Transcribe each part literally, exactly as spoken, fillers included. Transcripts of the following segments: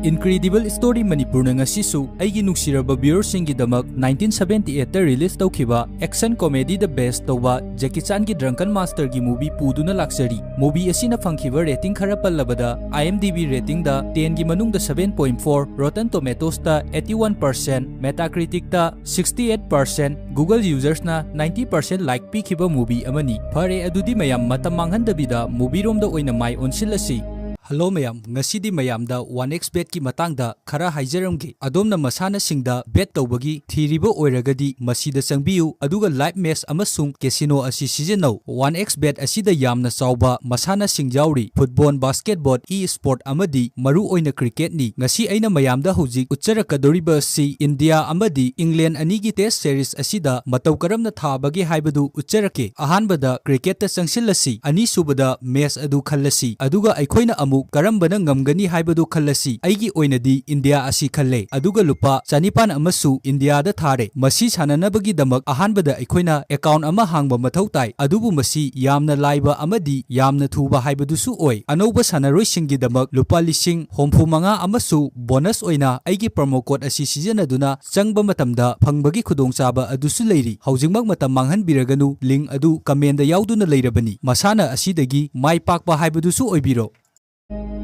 Incredible Story ꯃꯅꯤꯄꯨꯔꯅ ꯉꯁꯤꯁꯨ ꯑꯩꯒꯤ ꯅꯨꯡꯁꯤꯔꯕ viewerꯁꯤꯡꯒꯤꯗꯃꯛ nineteen seventy eightꯇ release ꯇꯧꯈꯤꯕ action comedyꯗ base ꯇꯧꯕ Jackie Chanꯒꯤ Drunken Masterꯒꯤ movie ꯄꯨꯗꯨꯅ ꯂꯥꯛꯆꯔꯤ꯫ Movie ꯑꯁꯤꯅ ꯐꯪꯈꯤꯕ rating ꯈꯔ ꯄꯜꯂꯕꯗ, IMDb ratingꯗ tenꯒꯤ ꯃꯅꯨꯡꯗ seven point four, Rotten Tomatoesꯇ eighty one percent, Metacriticꯇ sixty eight percent, Google usersꯅ ninety percent like ꯄꯤꯈꯤꯕ movie ꯑꯃꯅꯤ꯫ ꯐꯔꯦ, ꯑꯗꯨꯗꯤ ꯃꯌꯥꯝ ꯃꯇꯝ ꯃꯥꯡꯍꯟꯗꯕꯤꯗ movieꯔꯣꯝꯗ ꯑꯣꯏꯅ ꯃꯥꯏ ꯑꯣꯟꯁꯤꯜꯂꯁꯤ꯫ Hello ꯃꯌꯥꯝ, ꯉꯁꯤꯗꯤ ꯃꯌꯥꯝꯗ one X betꯀꯤ ꯃꯇꯥꯡꯗ ꯈꯔ ꯍꯥꯏꯖꯔꯝꯒꯦ꯫ ꯑꯗꯣꯝꯅ ꯃꯁꯥꯟꯅꯁꯤꯡꯗ bet ꯇꯧꯕꯒꯤ ꯊꯤꯔꯤꯕ ꯑꯣꯏꯔꯒꯗꯤ ꯃꯁꯤꯗ ꯆꯪꯕꯤꯌꯨ, ꯑꯗꯨꯒ live match ꯑꯃꯁꯨꯡ casino ꯑꯁꯤ ꯁꯤꯖꯤꯟꯅꯧ꯫ One X bet ꯑꯁꯤꯗ ꯌꯥꯝꯅ ꯆꯥꯎꯕ ꯃꯁꯥꯟꯅꯁꯤꯡ ꯌꯥꯎꯔꯤ: football, basketball, e-sport ꯑꯃꯗꯤ ꯃꯔꯨꯑꯣꯏꯅ cricketꯅꯤ꯫ ꯉꯁꯤ ꯑꯩꯅ ꯃꯌꯥꯝꯗ ꯍꯧꯖꯤꯛ ꯎꯠꯆꯔꯛꯀꯗꯧꯔꯤꯕ ꯑꯁꯤ India ꯑꯃꯗꯤ England ꯑꯅꯤꯒꯤ test series ꯑꯁꯤꯗ ꯃꯇꯧ ꯀꯔꯝꯅ ꯊꯥꯕꯒꯦ ꯍꯥꯏꯕꯗꯨ ꯎꯠꯆꯔꯛꯀꯦ꯫ ꯑꯍꯥꯟꯕꯗ cricketꯇ ꯆꯪꯁꯤꯜꯂꯁꯤ, ꯑꯅꯤꯁꯨꯕꯗ match ꯑꯗꯨ ꯈꯜꯂꯁꯤ, ꯑꯗꯨꯒ ꯑꯩꯈꯣꯏꯅ ꯑꯃꯨꯛ ꯀꯔꯝꯕꯅ ꯉꯝꯒꯅꯤ ꯍꯥꯏꯕꯗꯨ ꯈꯜꯂꯁꯤ꯫ ꯑꯩꯒꯤ ꯑꯣꯏꯅꯗꯤ India ꯑꯁꯤ ꯈꯜꯂꯦ, ꯑꯗꯨꯒ ꯂꯨꯄꯥ ꯆꯅꯤꯄꯥꯟ ꯑꯃꯁꯨ Indiaꯗ ꯊꯥꯔꯦ꯫ ꯃꯁꯤ ꯁꯥꯟꯅꯅꯕꯒꯤꯗꯃꯛ ꯑꯍꯥꯟꯕꯗ ꯑꯩꯈꯣꯏꯅ account ꯑꯃ ꯍꯥꯡꯕ ꯃꯊꯧ ꯇꯥꯏ, ꯑꯗꯨꯕꯨ ꯃꯁꯤ ꯌꯥꯝꯅ ꯂꯥꯏꯕ ꯑꯃꯗꯤ ꯌꯥꯝꯅ ꯊꯨꯕ ꯍꯥꯏꯕꯗꯨꯁꯨ ꯑꯣꯏ꯫ ꯑꯅꯧꯕ ꯁꯥꯟꯅꯔꯣꯏꯁꯤꯡꯒꯤꯗꯃꯛ ꯂꯨꯄꯥ ꯂꯤꯁꯤꯡ ꯍꯨꯝꯐꯨ ꯃꯉꯥ ꯑꯃꯁꯨ bonus ꯑꯣꯏꯅ ꯑꯩꯒꯤ promo code ꯑꯁꯤ ꯁꯤꯖꯤꯟꯅꯗꯨꯅ ꯆꯪꯕ ꯃꯇꯝꯗ ꯐꯪꯕꯒꯤ ꯈꯨꯗꯣꯡꯆꯥꯕ ꯑꯗꯨꯁꯨ ꯂꯩꯔꯤ꯫ ꯍꯧꯖꯤꯛꯃꯛ ꯃꯇꯝ ꯃꯥꯡꯍꯟꯕꯤꯔꯒꯅꯨ, link ꯑꯗꯨ commentꯗ ꯌꯥꯎꯗꯨꯅ ꯂꯩꯔꯕꯅꯤ꯫ ꯃꯁꯥꯟꯅ ꯑꯁꯤꯗꯒꯤ ꯃꯥꯏ ꯄꯥꯛꯄ ꯍꯥꯏꯕꯗꯨꯁꯨ ꯑꯣꯏꯕꯤꯔꯣ꯫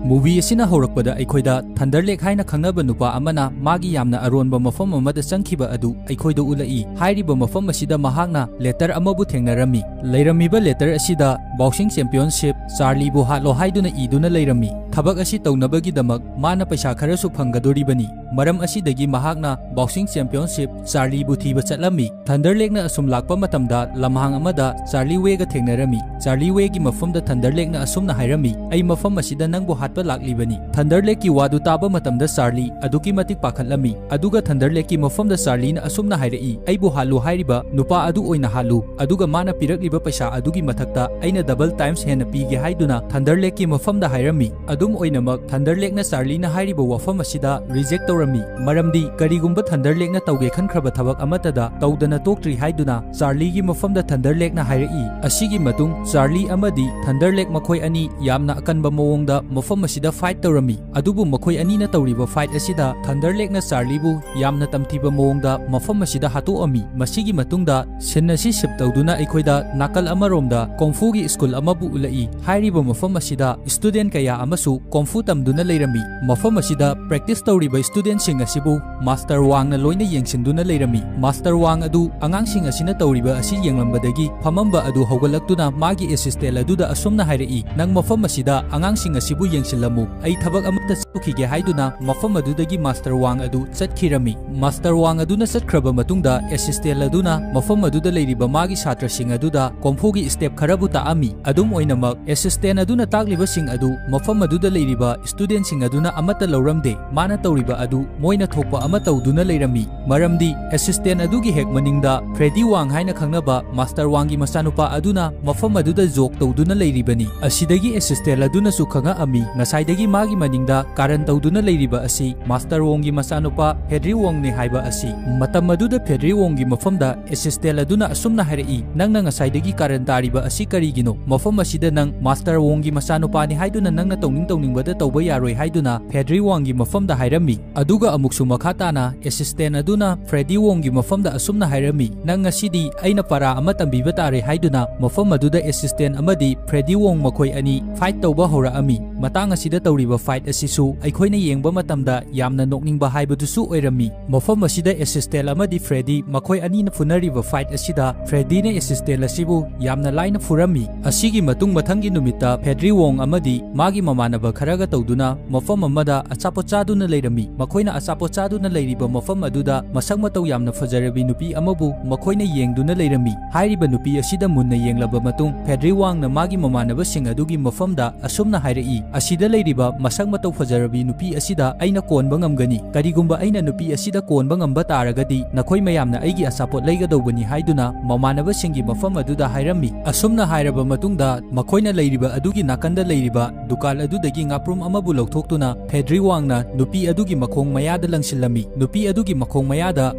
Movie ꯑꯁꯤꯅ ꯍꯧꯔꯛꯄꯗ ꯑꯩꯈꯣꯏꯗ Thunder Lake ꯍꯥꯏꯅ ꯈꯪꯅꯕ ꯅꯨꯄꯥ ꯑꯃꯅ ꯃꯥꯒꯤ ꯌꯥꯝꯅ ꯑꯔꯣꯟꯕ ꯃꯐꯝ ꯑꯃꯗ ꯆꯪꯈꯤꯕ ꯑꯗꯨ ꯑꯩꯈꯣꯏꯗ ꯎꯠꯂꯛꯏ꯫ ꯍꯥꯏꯔꯤꯕ ꯃꯐꯝ ꯑꯁꯤꯗ ꯃꯍꯥꯛꯅ letter ꯑꯃꯕꯨ ꯊꯦꯡꯅꯔꯝꯃꯤ꯫ ꯂꯩꯔꯝꯃꯤꯕ letter ꯑꯁꯤꯗ boxing championship, ꯆꯥꯔꯂꯤꯕꯨ ꯍꯥꯠꯂꯣ ꯍꯥꯏꯗꯨꯅ ꯏꯗꯨꯅ ꯂꯩꯔꯝꯃꯤ꯫ ꯊꯕꯛ ꯑꯁꯤ ꯇꯧꯅꯕꯒꯤꯗꯃꯛ ꯃꯥꯅ ꯄꯩꯁꯥ ꯈꯔꯁꯨ ꯐꯪꯒꯗꯣꯔꯤꯕꯅꯤ꯫ ꯃꯔꯝ ꯑꯁꯤꯗꯒꯤ ꯃꯍꯥꯛꯅ boxing championship, ꯆꯥꯔꯂꯤꯕꯨ ꯊꯤꯕ ꯆꯠꯂꯝꯃꯤ꯫ Thunder Lakeꯅ ꯑꯁꯨꯝ ꯂꯥꯛꯄ ꯃꯇꯝꯗ ꯂꯝꯍꯥꯡ ꯑꯃꯗ Charlie Wayꯒ ꯊꯦꯡꯅꯔꯝꯃꯤ꯫ Charlie Wayꯒꯤ ꯃꯐꯝꯗ Thunder Lakeꯅ ꯑꯁꯨꯝꯅ ꯍꯥꯏꯔꯝꯃꯤ, "ꯑꯩ ꯃꯐꯝ ꯑꯁꯤꯗ ꯅꯪꯕꯨ ꯍꯥꯠꯄ ꯂꯥꯛꯂꯤꯕꯅꯤ꯫" Thunder Lakeꯀꯤ ꯋꯥꯗꯨ ꯇꯥꯕ ꯃꯇꯝꯗ Charlie ꯑꯗꯨꯛꯀꯤ ꯃꯇꯤꯛ ꯄꯥꯈꯠꯂꯝꯃꯤ꯫ ꯑꯗꯨꯒ Thunder Lakeꯀꯤ ꯃꯐꯝꯗ Charlieꯅ ꯑꯁꯨꯝꯅ ꯍꯥꯏꯔꯛꯏ, "ꯑꯩꯕꯨ ꯍꯥꯠꯂꯨ ꯍꯥꯏꯔꯤꯕ ꯅꯨꯄꯥ ꯑꯗꯨ ꯑꯣꯏꯅ ꯍꯥꯠꯂꯨ, ꯑꯗꯨꯒ ꯃꯥꯅ ꯄꯤꯔꯛꯂꯤꯕ ꯄꯩꯁꯥ ꯑꯗꯨꯒꯤ ꯃꯊꯛꯇ ꯑꯩꯅ double times ꯍꯦꯟꯅ ꯄꯤꯒꯦ" ꯍꯥꯏꯗꯨꯅ Thunder Lakeꯀꯤ ꯃꯐꯝꯗ ꯍꯥꯏꯔꯝꯃꯤ꯫ ꯑꯗꯨꯝ ꯑꯣꯏꯅꯃꯛ, ꯊꯟꯗꯔꯂꯦꯛꯅ ꯆꯥꯔꯂꯤꯅ ꯍꯥꯏꯔꯤꯕ ꯋꯥꯐꯝ ꯑꯁꯤꯗ ꯔꯤꯖꯦꯛ ꯇꯧꯔꯝꯃꯤ, ꯃꯔꯝꯗꯤ ꯀꯔꯤꯒꯨꯝꯕ ꯊꯟꯗꯔꯂꯦꯛꯅ ꯇꯧꯒꯦ ꯈꯟꯈ꯭ꯔꯕ ꯊꯕꯛ ꯑꯃꯠꯇꯗ ꯇꯧꯗꯅ ꯇꯣꯛꯇ꯭ꯔꯤ ꯍꯥꯏꯗꯨꯅ ꯆꯥꯔꯂꯤꯒꯤ ꯃꯐꯝꯗ ꯊꯟꯗꯔꯂꯦꯛꯅ ꯍꯥꯏꯔꯛꯏ꯫ ꯑꯁꯤꯒꯤ ꯃꯇꯨꯡ ꯆꯥꯔꯂꯤ ꯑꯃꯗꯤ ꯊꯟꯗꯔꯂꯦꯛ ꯃꯈꯣꯏ ꯑꯅꯤ ꯌꯥꯝꯅ ꯑꯀꯟꯕ ꯃꯑꯣꯡꯗ ꯃꯐꯝ ꯑꯁꯤꯗ ꯐꯥꯏꯠ ꯇꯧꯔꯝꯃꯤ꯫ ꯑꯗꯨꯕꯨ ꯃꯈꯣꯏ ꯑꯅꯤꯅ ꯇꯧꯔꯤꯕ ꯐꯥꯏꯠ ꯑꯁꯤꯗ ꯊꯟꯗꯔꯂꯦꯛꯅ ꯆꯥꯔꯂꯤꯕꯨ ꯌꯥꯝꯅ ꯇꯝꯊꯤꯕ ꯃꯑꯣꯡꯗ ꯃꯐꯝ ꯑꯁꯤꯗ ꯍꯥꯠꯇꯣꯛꯑꯝꯃꯤ꯫ ꯃꯁꯤꯒꯤ ꯃꯇꯨꯡꯗ ꯁꯤꯟ ꯑꯁꯤ ꯁꯤꯞ ꯇꯧꯗꯨꯅ ꯑꯩꯈꯣꯏꯗ ꯅꯥꯀꯜ ꯑꯃꯔꯣꯝꯗ ꯀꯣꯡꯐꯨꯒꯤ ꯁ꯭ꯀꯨꯜ ꯑꯃꯕꯨ ꯎꯠꯂꯛꯏ꯫ ꯍꯥꯏꯔꯤꯕ ꯃꯐꯝ ꯑꯁꯤꯗ ꯁ꯭ꯇꯨꯗꯦꯟꯠ ꯀꯌꯥ ꯑꯃꯁꯨ ꯀꯣꯡꯐꯨ ꯇꯝꯗꯨꯅ ꯂꯩꯔꯝꯃꯤ꯫ ꯃꯐꯝ ꯑꯁꯤꯗ ꯄ꯭ꯔꯦꯛꯇꯤꯁ ꯇꯧꯔꯤꯕ ꯁ꯭ꯇꯨꯗꯦꯟꯠꯁꯤꯡ ꯑꯁꯤꯕꯨ ꯃꯥꯁꯇꯔ ꯋꯥꯡꯅ ꯂꯣꯏꯅ ꯌꯦꯡꯁꯤꯟꯗꯨꯅ ꯂꯩꯔꯝꯃꯤ꯫ ꯃꯥꯁꯇꯔ ꯋꯥꯡ ꯑꯗꯨ ꯑꯉꯥꯡꯁꯤꯡ ꯑꯁꯤꯅ ꯇꯧꯔꯤꯕ ꯑꯁꯤ ꯌꯦꯡꯂꯝꯕꯗꯒꯤ ꯐꯝꯃꯝꯕ ꯑꯗꯨ ꯍꯧꯒꯠꯂꯛꯇꯨꯅ ꯃꯥꯒꯤ ꯑꯦꯁꯤꯁꯇꯦꯟꯠ ꯑꯗꯨꯗ ꯑꯁꯨꯝꯅ ꯍꯥꯏꯔꯛꯏ, "ꯅꯪ ꯃꯐꯝ ꯑꯁꯤꯗ ꯑꯉꯥꯡꯁꯤꯡ ꯑꯁꯤꯕꯨ ꯌꯦꯡꯁꯤꯜꯂꯝꯃꯨ, ꯑꯩ ꯊꯕꯛ ꯑꯃꯠꯇ ꯆꯠꯊꯣꯛꯈꯤꯒꯦ" ꯍꯥꯏꯗꯨꯅ ꯃꯐꯝ ꯑꯗꯨꯗꯒꯤ ꯃꯥꯁꯇꯔ ꯋꯥꯡ ꯑꯗꯨ ꯆꯠꯈꯤꯔꯝꯃꯤ꯫ ꯃꯥꯁꯇꯔ ꯋꯥꯡ ꯑꯗꯨꯅ ꯆꯠꯈ꯭ꯔꯕ ꯃꯇꯨꯡꯗ ꯑꯦꯁꯤꯁꯇꯦꯟꯠ ꯑꯗꯨꯅ ꯃꯐꯝ ꯑꯗꯨꯗ ꯂꯩꯔꯤꯕ ꯃꯥꯒꯤ ꯁꯥꯇ꯭ꯔꯁꯤꯡ ꯑꯗꯨꯗ ꯀꯣꯡꯐꯨꯒꯤ ꯁ꯭ꯇꯦꯞ ꯈꯔꯕꯨ ꯇꯥꯛꯑꯝꯃꯤ꯫ ꯑꯗꯨꯝ ꯑꯣꯏꯅꯃꯛ, ꯑꯦꯁꯤꯁꯇꯦꯟꯠ ꯑꯗꯨꯅ ꯇꯥꯛꯂꯤꯕꯁꯤꯡ ꯑꯗꯨ ꯃꯐꯝ ꯑꯗꯨꯗ ꯂꯩꯔꯤꯕ ꯁ꯭ꯇꯨꯗꯦꯟꯠꯁꯤꯡ ꯑꯗꯨꯅ ꯑꯃꯠꯇ ꯂꯧꯔꯝꯗꯦ꯫ ꯃꯥꯅ ꯇꯧꯔꯤꯕ ꯑꯗꯨ ꯃꯣꯏꯅ ꯊꯣꯛꯄ ꯑꯃ ꯇꯧꯗꯨꯅ ꯂꯩꯔꯝꯃꯤ꯫ ꯃꯔꯝꯗꯤ ꯑꯦꯁꯤꯁꯇꯦꯟꯠ ꯑꯗꯨꯒꯤ ꯍꯦꯛ ꯃꯅꯤꯡꯗ ꯐ꯭ꯔꯦꯗꯤ ꯋꯥꯡ ꯍꯥꯏꯅ ꯈꯪꯅꯕ ꯃꯥꯁꯇꯔ ꯋꯥꯡꯒꯤ ꯃꯆꯥꯅꯨꯄꯥ ꯑꯗꯨꯅ ꯃꯐꯝ ꯑꯗꯨꯗ ꯖꯣꯛ ꯇꯧꯗꯨꯅ ꯂꯩꯔꯤꯕꯅꯤ꯫ ꯑꯁꯤꯗꯒꯤ ꯑꯦꯁꯤꯁꯇꯦꯟꯠ ꯑꯗꯨꯅꯁꯨ ꯈꯪꯉꯛꯑꯝꯃꯤ, ꯉꯁꯥꯏꯗꯒꯤ ꯃꯥꯒꯤ ꯃꯅꯤꯡꯗ ꯀꯥꯔꯟ ꯇꯧꯗꯨꯅ ꯂꯩꯔꯤꯕ ꯑꯁꯤ ꯃꯥꯁꯇꯔ ꯋꯣꯡꯒꯤ ꯃꯆꯥꯅꯨꯄꯥ ꯐꯦꯗ꯭ꯔꯤ ꯋꯣꯡꯅꯦ ꯍꯥꯏꯕ ꯑꯁꯤ꯫ ꯃꯇꯝ ꯑꯗꯨꯗ ꯐꯦꯗ꯭ꯔꯤ ꯋꯣꯡꯒꯤ ꯃꯐꯝꯗ ꯑꯦꯁꯤꯁꯇꯦꯟꯠ ꯑꯗꯨꯅ ꯑꯁꯨꯝꯅ ꯍꯥꯏꯔꯛꯏ, "ꯅꯪꯅ ꯉꯁꯥꯏꯗꯒꯤ ꯀꯥꯔꯟ ꯇꯥꯔꯤꯕ ꯑꯁꯤ ꯀꯔꯤꯒꯤꯅꯣ? ꯃꯐꯝ ꯑꯁꯤꯗ ꯅꯪ ꯃꯥꯁꯇꯔ ꯋꯣꯡꯒꯤ ꯃꯆꯥꯅꯨꯄꯥꯅꯤ ꯍꯥꯏꯗꯨꯅ ꯅꯪꯅ ꯇꯧꯅꯤꯡ ꯇꯧꯅꯤꯡꯕꯗ ꯇꯧꯕ ꯌꯥꯔꯣꯏ" ꯍꯥꯏꯗꯨꯅ ꯐꯦꯗ꯭ꯔꯤ ꯋꯣꯡꯒꯤ ꯃꯐꯝꯗ ꯍꯥꯏꯔꯝꯃꯤ꯫ ꯑꯗꯨꯒ ꯑꯃꯨꯛꯁꯨ ꯃꯈꯥ ꯇꯥꯅ ꯑꯦꯁꯤꯁꯇꯦꯟꯠ ꯑꯗꯨꯅ ꯐ꯭ꯔꯦꯗꯤ ꯋꯣꯡꯒꯤ ꯃꯐꯝꯗ ꯑꯁꯨꯝꯅ ꯍꯥꯏꯔꯝꯃꯤ, "ꯅꯪ ꯉꯁꯤꯗꯤ ꯑꯩꯅ ꯄꯔꯥ ꯑꯃ ꯇꯝꯕꯤꯕ ꯇꯥꯔꯦ" ꯍꯥꯏꯗꯨꯅ ꯃꯐꯝ ꯑꯗꯨꯗ ꯑꯦꯁꯤꯁꯇꯦꯟꯠ ꯑꯃꯗꯤ ꯐ꯭ꯔꯦꯗꯤ ꯋꯣꯡ ꯃꯈꯣꯏ ꯑꯅꯤ ꯐꯥꯏꯠ ꯇꯧꯕ ꯍꯧꯔꯛꯑꯝꯃꯤ꯫ ꯃꯇꯥꯡ ꯑꯁꯤꯗ ꯇꯧꯔꯤꯕ ꯐꯥꯏꯠ ꯑꯁꯤꯁꯨ ꯑꯩꯈꯣꯏꯅ ꯌꯦꯡꯕ ꯃꯇꯝꯗ ꯌꯥꯝꯅ ꯅꯣꯛꯅꯤꯡꯕ ꯍꯥꯏꯕꯗꯨꯁꯨ ꯑꯣꯏꯔꯝꯃꯤ꯫ ꯃꯐꯝ ꯑꯁꯤꯗ ꯑꯦꯁꯤꯁꯇꯦꯟꯠ ꯑꯃꯗꯤ ꯐ꯭ꯔꯦꯗꯤ ꯃꯈꯣꯏ ꯑꯅꯤꯅ ꯐꯨꯅꯔꯤꯕ ꯐꯥꯏꯠ ꯑꯁꯤꯗ ꯐ꯭ꯔꯦꯗꯤꯅ ꯑꯦꯁꯤꯁꯇꯦꯟꯠ ꯑꯁꯤꯕꯨ ꯌꯥꯝꯅ ꯂꯥꯏꯅ ꯐꯨꯔꯝꯃꯤ꯫ ꯑꯁꯤꯒꯤ ꯃꯇꯨꯡ ꯃꯊꯪꯒꯤ ꯅꯨꯃꯤꯠꯇ ꯐꯦꯗ꯭ꯔꯤ ꯋꯣꯡ ꯑꯃꯗꯤ ꯃꯥꯒꯤ ꯃꯃꯥꯟꯅꯕ ꯈꯔꯒ ꯇꯧꯗꯨꯅ ꯃꯐꯝ ꯑꯃꯗ ꯑꯆꯥꯄꯣꯠ ꯆꯥꯗꯨꯅ ꯂꯩꯔꯝꯃꯤ꯫ ꯃꯈꯣꯏꯅ ꯑꯆꯥꯄꯣꯠ ꯆꯥꯗꯨꯅ ꯂꯩꯔꯤꯕ ꯃꯐꯝ ꯑꯗꯨꯗ ꯃꯁꯛ ꯃꯇꯧ ꯌꯥꯝꯅ ꯐꯖꯔꯕꯤ ꯅꯨꯄꯤ ꯑꯃꯕꯨ ꯃꯈꯣꯏꯅ ꯌꯦꯡꯗꯨꯅ ꯂꯩꯔꯝꯃꯤ꯫ ꯍꯥꯏꯔꯤꯕ ꯅꯨꯄꯤ ꯑꯁꯤꯗ ꯃꯨꯟꯅ ꯌꯦꯡꯂꯕ ꯃꯇꯨꯡ, ꯐꯦꯗ꯭ꯔꯤ ꯋꯥꯡꯅ ꯃꯥꯒꯤ ꯃꯃꯥꯟꯅꯕꯁꯤꯡ ꯑꯗꯨꯒꯤ ꯃꯐꯝꯗ ꯑꯁꯨꯝꯅ ꯍꯥꯏꯔꯛꯏ, "ꯑꯁꯤꯗ ꯂꯩꯔꯤꯕ ꯃꯁꯛ ꯃꯇꯧ ꯐꯖꯔꯕꯤ ꯅꯨꯄꯤ ꯑꯁꯤꯗ ꯑꯩꯅ ꯀꯣꯟꯕ ꯉꯝꯒꯅꯤ꯫ ꯀꯔꯤꯒꯨꯝꯕ ꯑꯩꯅ ꯅꯨꯄꯤ ꯑꯁꯤꯗ ꯀꯣꯟꯕ ꯉꯝꯕ ꯇꯥꯔꯒꯗꯤ ꯅꯈꯣꯏ ꯃꯌꯥꯝꯅ ꯑꯩꯒꯤ ꯑꯆꯥꯄꯣꯠ ꯂꯩꯒꯗꯧꯕꯅꯤ" ꯍꯥꯏꯗꯨꯅ ꯃꯃꯥꯟꯅꯕꯁꯤꯡꯒꯤ ꯃꯐꯝ ꯑꯗꯨꯗ ꯍꯥꯏꯔꯝꯃꯤ꯫ ꯑꯁꯨꯝꯅ ꯍꯥꯏꯔꯕ ꯃꯇꯨꯡꯗ ꯃꯈꯣꯏꯅ ꯂꯩꯔꯤꯕ ꯑꯗꯨꯒꯤ ꯅꯥꯀꯟꯗ ꯂꯩꯔꯤꯕ ꯗꯨꯀꯥꯟ ꯑꯗꯨꯗ ꯒꯤ ꯉꯥꯄ꯭ꯔꯨꯝ ꯑꯃꯕꯨ ꯂꯧꯊꯣꯛꯇꯨꯅ ꯐꯦꯗ꯭ꯔꯤ ꯋꯥꯡꯅ ꯅꯨꯄꯤ ꯑꯗꯨꯒꯤ ꯃꯈꯣꯡ ꯃꯌꯥꯗ ꯂꯪꯁꯤꯜꯂꯝꯃꯤ꯫ ꯅꯨꯄꯤ ꯑꯗꯨꯒꯤ ꯃꯈꯣꯡ ꯃꯌꯥꯗ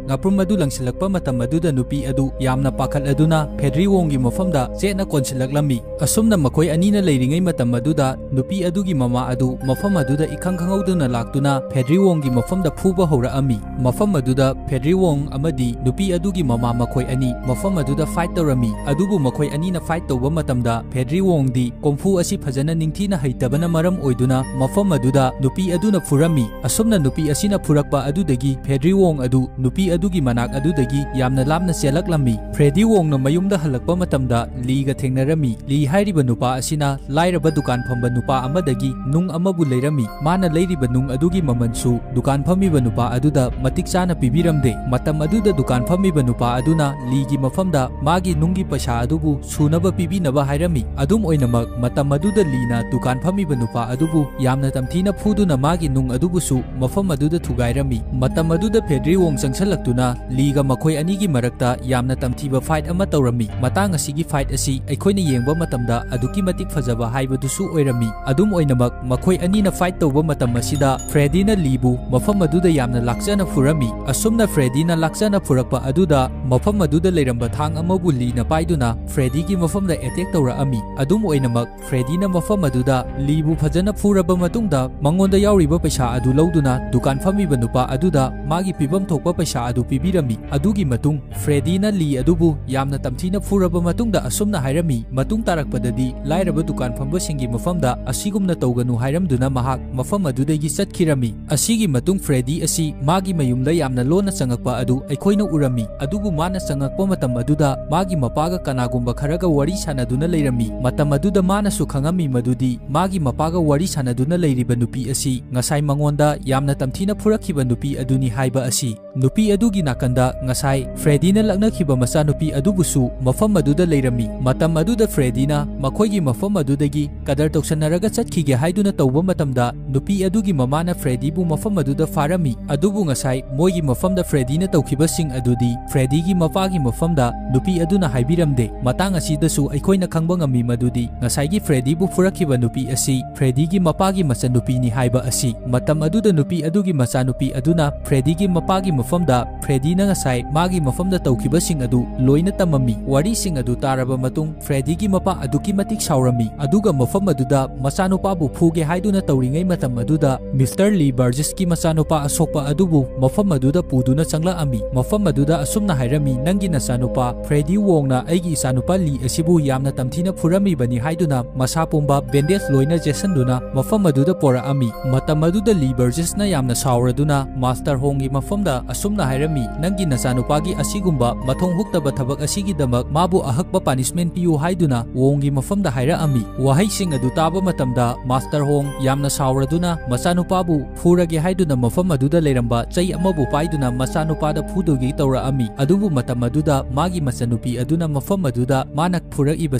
ꯉꯥꯄ꯭ꯔꯨꯝ ꯑꯗꯨ ꯂꯪꯁꯤꯜꯂꯛꯄ ꯃꯇꯝ ꯑꯗꯨꯗ ꯅꯨꯄꯤ ꯑꯗꯨ ꯌꯥꯝꯅ ꯄꯥꯈꯠꯂꯗꯨꯅ ꯐꯦꯗ꯭ꯔꯤ ꯋꯣꯡꯒꯤ ꯃꯐꯝꯗ ꯆꯦꯠꯅ ꯀꯣꯟꯁꯤꯜꯂꯛꯂꯝꯃꯤ꯫ ꯑꯁꯨꯝꯅ ꯃꯈꯣꯏ ꯑꯅꯤꯅ ꯂꯩꯔꯤꯉꯩ ꯃꯇꯝ ꯑꯗꯨꯗ ꯅꯨꯄꯤ ꯑꯗꯨꯒꯤ ꯃꯃꯥ ꯑꯗꯨ ꯃꯐꯝ ꯑꯗꯨꯗ ꯏꯈꯪ ꯈꯪꯍꯧꯗꯅ ꯂꯥꯛꯇꯨꯅ ꯐꯦꯗ꯭ꯔꯤ ꯋꯣꯡꯒꯤ ꯃꯐꯝꯗ ꯐꯨꯕ ꯍꯧꯔꯛꯑꯝꯃꯤ꯫ ꯃꯐꯝ ꯑꯗꯨꯗ ꯐꯦꯗ꯭ꯔꯤ ꯋꯣꯡ ꯑꯃꯗꯤ ꯅꯨꯄꯤ ꯑꯗꯨꯒꯤ ꯃꯃꯥ ꯃꯈꯣꯏ ꯑꯅꯤ ꯃꯐꯝ ꯑꯗꯨꯗ ꯐꯥꯏꯠ ꯇꯧꯔꯝꯃꯤ꯫ ꯑꯗꯨꯕꯨ ꯃꯈꯣꯏ ꯑꯅꯤꯅ ꯐꯥꯏꯠ ꯇꯧꯕ ꯃꯇꯝꯗ ꯐꯦꯗ꯭ꯔꯤ ꯋꯣꯡꯗꯤ ꯀꯣꯡꯐꯨ ꯑꯁꯤ ꯐꯖꯅ ꯅꯤꯡꯊꯤꯅ ꯍꯩꯇꯕꯅ ꯃꯔꯝ ꯑꯣꯏꯗꯨꯅ ꯃꯐꯝ ꯑꯗꯨꯗ ꯅꯨꯄꯤ ꯑꯗꯨꯅ ꯐꯨꯔꯝꯃꯤ꯫ ꯑꯁꯨꯝꯅ ꯅꯨꯄꯤ ꯑꯁꯤꯅ ꯐꯨꯔꯛꯄ ꯑꯗꯨꯗꯒꯤ ꯐꯦꯗ꯭ꯔꯤ ꯋꯣꯡ ꯑꯗꯨ ꯅꯨꯄꯤ ꯑꯗꯨꯒꯤ ꯃꯅꯥꯛ ꯑꯗꯨꯗꯒꯤ ꯌꯥꯝꯅ ꯂꯥꯞꯅ ꯆꯦꯜꯂꯛꯂꯝꯃꯤ꯫ ꯐ꯭ꯔꯦꯗꯤ ꯋꯣꯡꯅ ꯃꯌꯨꯝꯗ ꯍꯜꯂꯛꯄ ꯃꯇꯝꯗ ꯂꯤꯒ ꯊꯦꯡꯅꯔꯝꯃꯤ꯫ ꯂꯤ ꯍꯥꯏꯔꯤꯕ ꯅꯨꯄꯥ ꯑꯁꯤꯅ ꯂꯥꯏꯔꯕ ꯗꯨꯀꯥꯟ ꯐꯝꯕ ꯅꯨꯄꯥ ꯑꯃꯗꯒꯤ ꯅꯨꯡ ꯑꯃꯕꯨ ꯂꯩꯔꯝꯃꯤ꯫ ꯃꯥꯅ ꯂꯩꯔꯤꯕ ꯅꯨꯡ ꯑꯗꯨꯒꯤ ꯃꯃꯜꯁꯨ ꯗꯨꯀꯥꯟ ꯐꯝꯃꯤꯕ ꯅꯨꯄꯥ ꯑꯗꯨꯗ ꯃꯇꯤꯛ ꯆꯥꯅ ꯄꯤꯕꯤꯔꯝꯗꯦ꯫ ꯃꯇꯝ ꯑꯗꯨꯗ ꯗꯨꯀꯥꯟ ꯐꯝꯃꯤꯕ ꯅꯨꯄꯥ ꯑꯗꯨꯅ ꯂꯤꯒꯤ ꯃꯐꯝꯗ ꯃꯥꯒꯤ ꯅꯨꯡꯒꯤ ꯄꯩꯁꯥ ꯑꯗꯨꯕꯨ ꯁꯨꯅꯕ ꯄꯤꯕꯤꯅꯕ ꯍꯥꯏꯔꯝꯃꯤ꯫ ꯑꯗꯨꯝ ꯑꯣꯏꯅꯃꯛ, ꯃꯇꯝ ꯑꯗꯨꯗ ꯂꯤꯅ ꯗꯨꯀꯥꯟ ꯐꯝꯃꯤꯕ ꯅꯨꯄꯥ ꯑꯗꯨꯕꯨ ꯌꯥꯝꯅ ꯇꯝꯊꯤꯅ ꯐꯨꯗꯨꯅ ꯃꯥꯒꯤ ꯅꯨꯡ ꯑꯗꯨꯕꯨꯁꯨ ꯃꯐꯝ ꯑꯗꯨꯗ ꯊꯨꯒꯥꯏꯔꯝꯃꯤ꯫ ꯃꯇꯝ ꯑꯗꯨꯗ ꯐꯦꯗ꯭ꯔꯤ ꯋꯣꯡ ꯆꯪꯁꯜꯂꯛꯇꯨꯅ ꯂꯤꯒ ꯃꯈꯣꯏ ꯑꯅꯤꯒꯤ ꯃꯔꯛꯇ ꯌꯥꯝꯅ ꯇꯝꯊꯤꯕ ꯐꯥꯏꯠ ꯑꯃ ꯇꯧꯔꯝꯃꯤ꯫ ꯃꯇꯥꯡ ꯑꯁꯤꯒꯤ ꯐꯥꯏꯠ ꯑꯁꯤ ꯑꯩꯈꯣꯏꯅ ꯌꯦꯡꯕ ꯃꯇꯝꯗ ꯑꯗꯨꯛꯀꯤ ꯃꯇꯤꯛ ꯐꯖꯕ ꯍꯥꯏꯕꯗꯨꯁꯨ ꯑꯣꯏꯔꯝꯃꯤ꯫ ꯑꯗꯨꯝ ꯑꯣꯏꯅꯃꯛ, ꯃꯈꯣꯏ ꯑꯅꯤꯅ ꯐꯥꯏꯠ ꯇꯧꯕ ꯃꯇꯝ ꯑꯁꯤꯗ ꯐ꯭ꯔꯦꯗꯤꯅ ꯂꯤꯕꯨ ꯃꯐꯝ ꯑꯗꯨꯗ ꯌꯥꯝꯅ ꯂꯥꯛꯆꯅ ꯐꯨꯔꯝꯃꯤ꯫ ꯑꯁꯨꯝꯅ ꯐ꯭ꯔꯦꯗꯤꯅ ꯂꯥꯛꯆꯅ ꯐꯨꯔꯛꯄ ꯑꯗꯨꯗ ꯃꯐꯝ ꯑꯗꯨꯗ ꯂꯩꯔꯝꯕ ꯊꯥꯡ ꯑꯃꯕꯨ ꯂꯤꯅ ꯄꯥꯏꯗꯨꯅ ꯐ꯭ꯔꯦꯗꯤꯒꯤ ꯃꯐꯝꯗ ꯑꯦꯇꯦꯛ ꯇꯧꯔꯛꯑꯝꯃꯤ꯫ ꯑꯗꯨꯝ ꯑꯣꯏꯅꯃꯛ, ꯐ꯭ꯔꯦꯗꯤꯅ ꯃꯐꯝ ꯑꯗꯨꯗ ꯂꯤꯕꯨ ꯐꯖꯅ ꯐꯨꯔꯕ ꯃꯇꯨꯡꯗ ꯃꯉꯣꯟꯗ ꯌꯥꯎꯔꯤꯕ ꯄꯩꯁꯥ ꯑꯗꯨ ꯂꯧꯗꯨꯅ ꯗꯨꯀꯥꯟ ꯐꯝꯃꯤꯕ ꯅꯨꯄꯥ ꯑꯗꯨꯗ ꯃꯥꯒꯤ ꯄꯤꯐꯝ ꯊꯣꯛꯄ ꯄꯩꯁꯥ ꯑꯗꯨ ꯄꯤꯕꯤꯔꯝꯃꯤ꯫ ꯑꯗꯨꯒꯤ ꯃꯇꯨꯡ ꯐ꯭ꯔꯦꯗꯤꯅ ꯂꯤ ꯑꯗꯨꯕꯨ ꯌꯥꯝꯅ ꯇꯝꯊꯤꯅ ꯐꯨꯔꯕ ꯃꯇꯨꯡꯗ ꯑꯁꯨꯝꯅ ꯍꯥꯏꯔꯝꯃꯤ, "ꯃꯇꯨꯡ ꯇꯥꯔꯛꯄꯗꯗꯤ ꯂꯥꯏꯔꯕ ꯗꯨꯀꯥꯟ ꯐꯝꯕꯁꯤꯡꯒꯤ ꯃꯐꯝꯗ ꯑꯁꯤꯒꯨꯝꯅ ꯇꯧꯒꯅꯨ" ꯍꯥꯏꯔꯝꯗꯨꯅ ꯃꯍꯥꯛ ꯃꯐꯝ ꯑꯗꯨꯗꯒꯤ ꯆꯠꯈꯤꯔꯝꯃꯤ꯫ ꯑꯁꯤꯒꯤ ꯃꯇꯨꯡ ꯐ꯭ꯔꯦꯗꯤ ꯑꯁꯤ ꯃꯥꯒꯤ ꯃꯌꯨꯝꯗ ꯌꯥꯝꯅ ꯂꯣꯟꯅ ꯆꯪꯉꯛꯄ ꯑꯗꯨ ꯑꯩꯈꯣꯏꯅ ꯎꯔꯝꯃꯤ꯫ ꯑꯗꯨꯕꯨ ꯃꯥꯅ ꯆꯪꯉꯛꯄ ꯃꯇꯝ ꯑꯗꯨꯗ ꯃꯥꯒꯤ ꯃꯄꯥꯒ ꯀꯅꯥꯒꯨꯝꯕ ꯈꯔꯒ ꯋꯥꯔꯤ ꯁꯥꯟꯅꯗꯨꯅ ꯂꯩꯔꯝꯃꯤ꯫ ꯃꯇꯝ ꯑꯗꯨꯗ ꯃꯥꯅꯁꯨ ꯈꯪꯉꯝꯃꯤ ꯃꯗꯨꯗꯤ ꯃꯥꯒꯤ ꯃꯄꯥꯒ ꯋꯥꯔꯤ ꯁꯥꯟꯅꯗꯨꯅ ꯂꯩꯔꯤꯕ ꯅꯨꯄꯤ ꯑꯁꯤ ꯉꯁꯥꯏ ꯃꯉꯣꯟꯗ ꯌꯥꯝꯅ ꯇꯝꯊꯤꯅ ꯐꯨꯔꯛꯈꯤꯕ ꯅꯨꯄꯤ ꯑꯗꯨꯅꯤ ꯍꯥꯏꯕ ꯑꯁꯤ꯫ ꯅꯨꯄꯤ ꯑꯗꯨꯒꯤ ꯅꯥꯀꯟꯗ ꯉꯁꯥꯏ ꯐ꯭ꯔꯦꯗꯤꯅ ꯂꯛꯅꯈꯤꯕ ꯃꯆꯥꯅꯨꯄꯤ ꯑꯗꯨꯕꯨꯁꯨ ꯃꯐꯝ ꯑꯗꯨꯗ ꯂꯩꯔꯝꯃꯤ꯫ ꯃꯇꯝ ꯑꯗꯨꯗ ꯐ꯭ꯔꯦꯗꯤꯅ ꯃꯈꯣꯏꯒꯤ ꯃꯐꯝ ꯑꯗꯨꯗꯒꯤ ꯀꯗꯔ ꯇꯧꯁꯟꯅꯔꯒ ꯆꯠꯈꯤꯒꯦ ꯍꯥꯏꯗꯨꯅ ꯇꯧꯕ ꯃꯇꯝꯗ, ꯅꯨꯄꯤ ꯑꯗꯨꯒꯤ ꯃꯃꯥꯅ ꯐ꯭ꯔꯦꯗꯤꯕꯨ ꯃꯐꯝ ꯑꯗꯨꯗ ꯐꯥꯔꯝꯃꯤ꯫ ꯑꯗꯨꯕꯨ ꯉꯁꯥꯏ ꯃꯣꯏꯒꯤ ꯃꯐꯝꯗ ꯐ꯭ꯔꯦꯗꯤꯅ ꯇꯧꯈꯤꯕꯁꯤꯡ ꯑꯗꯨꯗꯤ ꯐ꯭ꯔꯦꯗꯤꯒꯤ ꯃꯄꯥꯒꯤ ꯃꯐꯝꯗ ꯅꯨꯄꯤ ꯑꯗꯨꯅ ꯍꯥꯏꯕꯤꯔꯝꯗꯦ꯫ ꯃꯇꯥꯡ ꯑꯁꯤꯗꯁꯨ ꯑꯩꯈꯣꯏꯅ ꯈꯪꯕ ꯉꯝꯃꯤ ꯃꯗꯨꯗꯤ ꯉꯁꯥꯏꯒꯤ ꯐ꯭ꯔꯦꯗꯤꯕꯨ ꯐꯨꯔꯛꯈꯤꯕ ꯅꯨꯄꯤ ꯑꯁꯤ ꯐ꯭ꯔꯦꯗꯤ ꯐ꯭ꯔꯦꯗꯤꯒꯤ ꯃꯄꯥꯒꯤ ꯃꯆꯟꯅꯨꯄꯤꯅꯤ ꯍꯥꯏꯕ ꯑꯁꯤ꯫ ꯃꯇꯝ ꯑꯗꯨꯗ ꯅꯨꯄꯤ ꯑꯗꯨꯒꯤ ꯃꯆꯥꯅꯨꯄꯤ ꯑꯗꯨꯅ ꯐ꯭ꯔꯦꯗꯤꯒꯤ ꯃꯄꯥꯒꯤ ꯃꯐꯝꯗ ꯐ꯭ꯔꯦꯗꯤꯅ ꯉꯁꯥꯏ ꯃꯥꯒꯤ ꯃꯐꯝꯗ ꯇꯧꯈꯤꯕꯁꯤꯡ ꯑꯗꯨ ꯂꯣꯏꯅ ꯇꯝꯃꯝꯃꯤ꯫ ꯋꯥꯔꯤꯁꯤꯡ ꯑꯗꯨ ꯇꯥꯔꯕ ꯃꯇꯨꯡ ꯐ꯭ꯔꯦꯗꯤꯒꯤ ꯃꯄꯥ ꯑꯗꯨꯛꯀꯤ ꯃꯇꯤꯛ ꯁꯥꯎꯔꯝꯃꯤ, ꯑꯗꯨꯒ ꯃꯐꯝ ꯑꯗꯨꯗ ꯃꯆꯥꯅꯨꯄꯥꯕꯨ ꯐꯨꯒꯦ ꯍꯥꯏꯗꯨꯅ ꯇꯧꯔꯤꯉꯩ ꯃꯇꯝ ꯑꯗꯨꯗ ꯃꯤꯁꯇꯔ ꯂꯤ ꯕꯔꯖꯦꯁꯀꯤ ꯃꯆꯥꯅꯨꯄꯥ ꯑꯁꯣꯛꯄ ꯑꯗꯨꯕꯨ ꯃꯐꯝ ꯑꯗꯨꯗ ꯄꯨꯗꯨꯅ ꯆꯪꯂꯛꯑꯝꯃꯤ꯫ ꯃꯐꯝ ꯑꯗꯨꯗ ꯑꯁꯨꯝꯅ ꯍꯥꯏꯔꯝꯃꯤ, "ꯅꯪꯒꯤ ꯅꯆꯥꯅꯨꯄꯥ ꯐ꯭ꯔꯦꯗꯤ ꯋꯣꯡꯅ ꯑꯩꯒꯤ ꯏꯆꯥꯅꯨꯄꯥ ꯂꯤ ꯑꯁꯤꯕꯨ ꯌꯥꯝꯅ ꯇꯝꯊꯤꯅ ꯐꯨꯔꯝꯃꯤꯕꯅꯤ" ꯍꯥꯏꯗꯨꯅ ꯃꯁꯥ ꯄꯨꯝꯕ ꯕꯦꯟꯗꯦꯖ ꯂꯣꯏꯅ ꯆꯦꯠꯁꯟꯗꯨꯅ ꯃꯐꯝ ꯑꯗꯨꯗ ꯄꯣꯔꯛꯑꯝꯃꯤ꯫ ꯃꯇꯝ ꯑꯗꯨꯗ ꯂꯤ ꯕꯔꯖꯦꯁꯅ ꯌꯥꯝꯅ ꯁꯥꯎꯔꯗꯨꯅ ꯃꯥꯁꯇꯔ ꯍꯣꯡꯒꯤ ꯃꯐꯝꯗ ꯑꯁꯨꯝꯅ ꯍꯥꯏꯔꯝꯃꯤ, "ꯅꯪꯒꯤ ꯅꯆꯥꯅꯨꯄꯥꯒꯤ ꯑꯁꯤꯒꯨꯝꯕ ꯃꯊꯣꯡ ꯍꯨꯛꯇꯕ ꯊꯕꯛ ꯑꯁꯤꯒꯤꯗꯃꯛ ꯃꯥꯕꯨ ꯑꯍꯛꯄ ꯄꯥꯅꯤꯁꯃꯦꯟ ꯄꯤꯌꯨ" ꯍꯥꯏꯗꯨꯅ ꯋꯣꯡꯒꯤ ꯃꯐꯝꯗ ꯍꯥꯏꯔꯛꯑꯝꯃꯤ꯫ ꯋꯥꯍꯩꯁꯤꯡ ꯑꯗꯨ ꯇꯥꯕ ꯃꯇꯝꯗ ꯃꯥꯁꯇꯔ ꯍꯣꯡ ꯌꯥꯝꯅ ꯁꯥꯎꯔꯗꯨꯅ ꯃꯆꯥꯅꯨꯄꯥꯕꯨ ꯐꯨꯔꯒꯦ ꯍꯥꯏꯗꯨꯅ ꯃꯐꯝ ꯑꯗꯨꯗ ꯂꯩꯔꯝꯕ ꯆꯩ ꯑꯃꯕꯨ ꯄꯥꯏꯗꯨꯅ ꯃꯆꯥꯅꯨꯄꯥꯗ ꯐꯨꯗꯨꯒꯤ ꯇꯧꯔꯛꯑꯝꯃꯤ꯫ ꯑꯗꯨꯕꯨ ꯃꯇꯝ ꯑꯗꯨꯗ ꯃꯥꯒꯤ ꯃꯆꯟꯅꯨꯄꯤ ꯑꯗꯨꯅ ꯃꯐꯝ ꯑꯗꯨꯗ ꯃꯥꯅ ꯐꯨꯔꯛꯏꯕ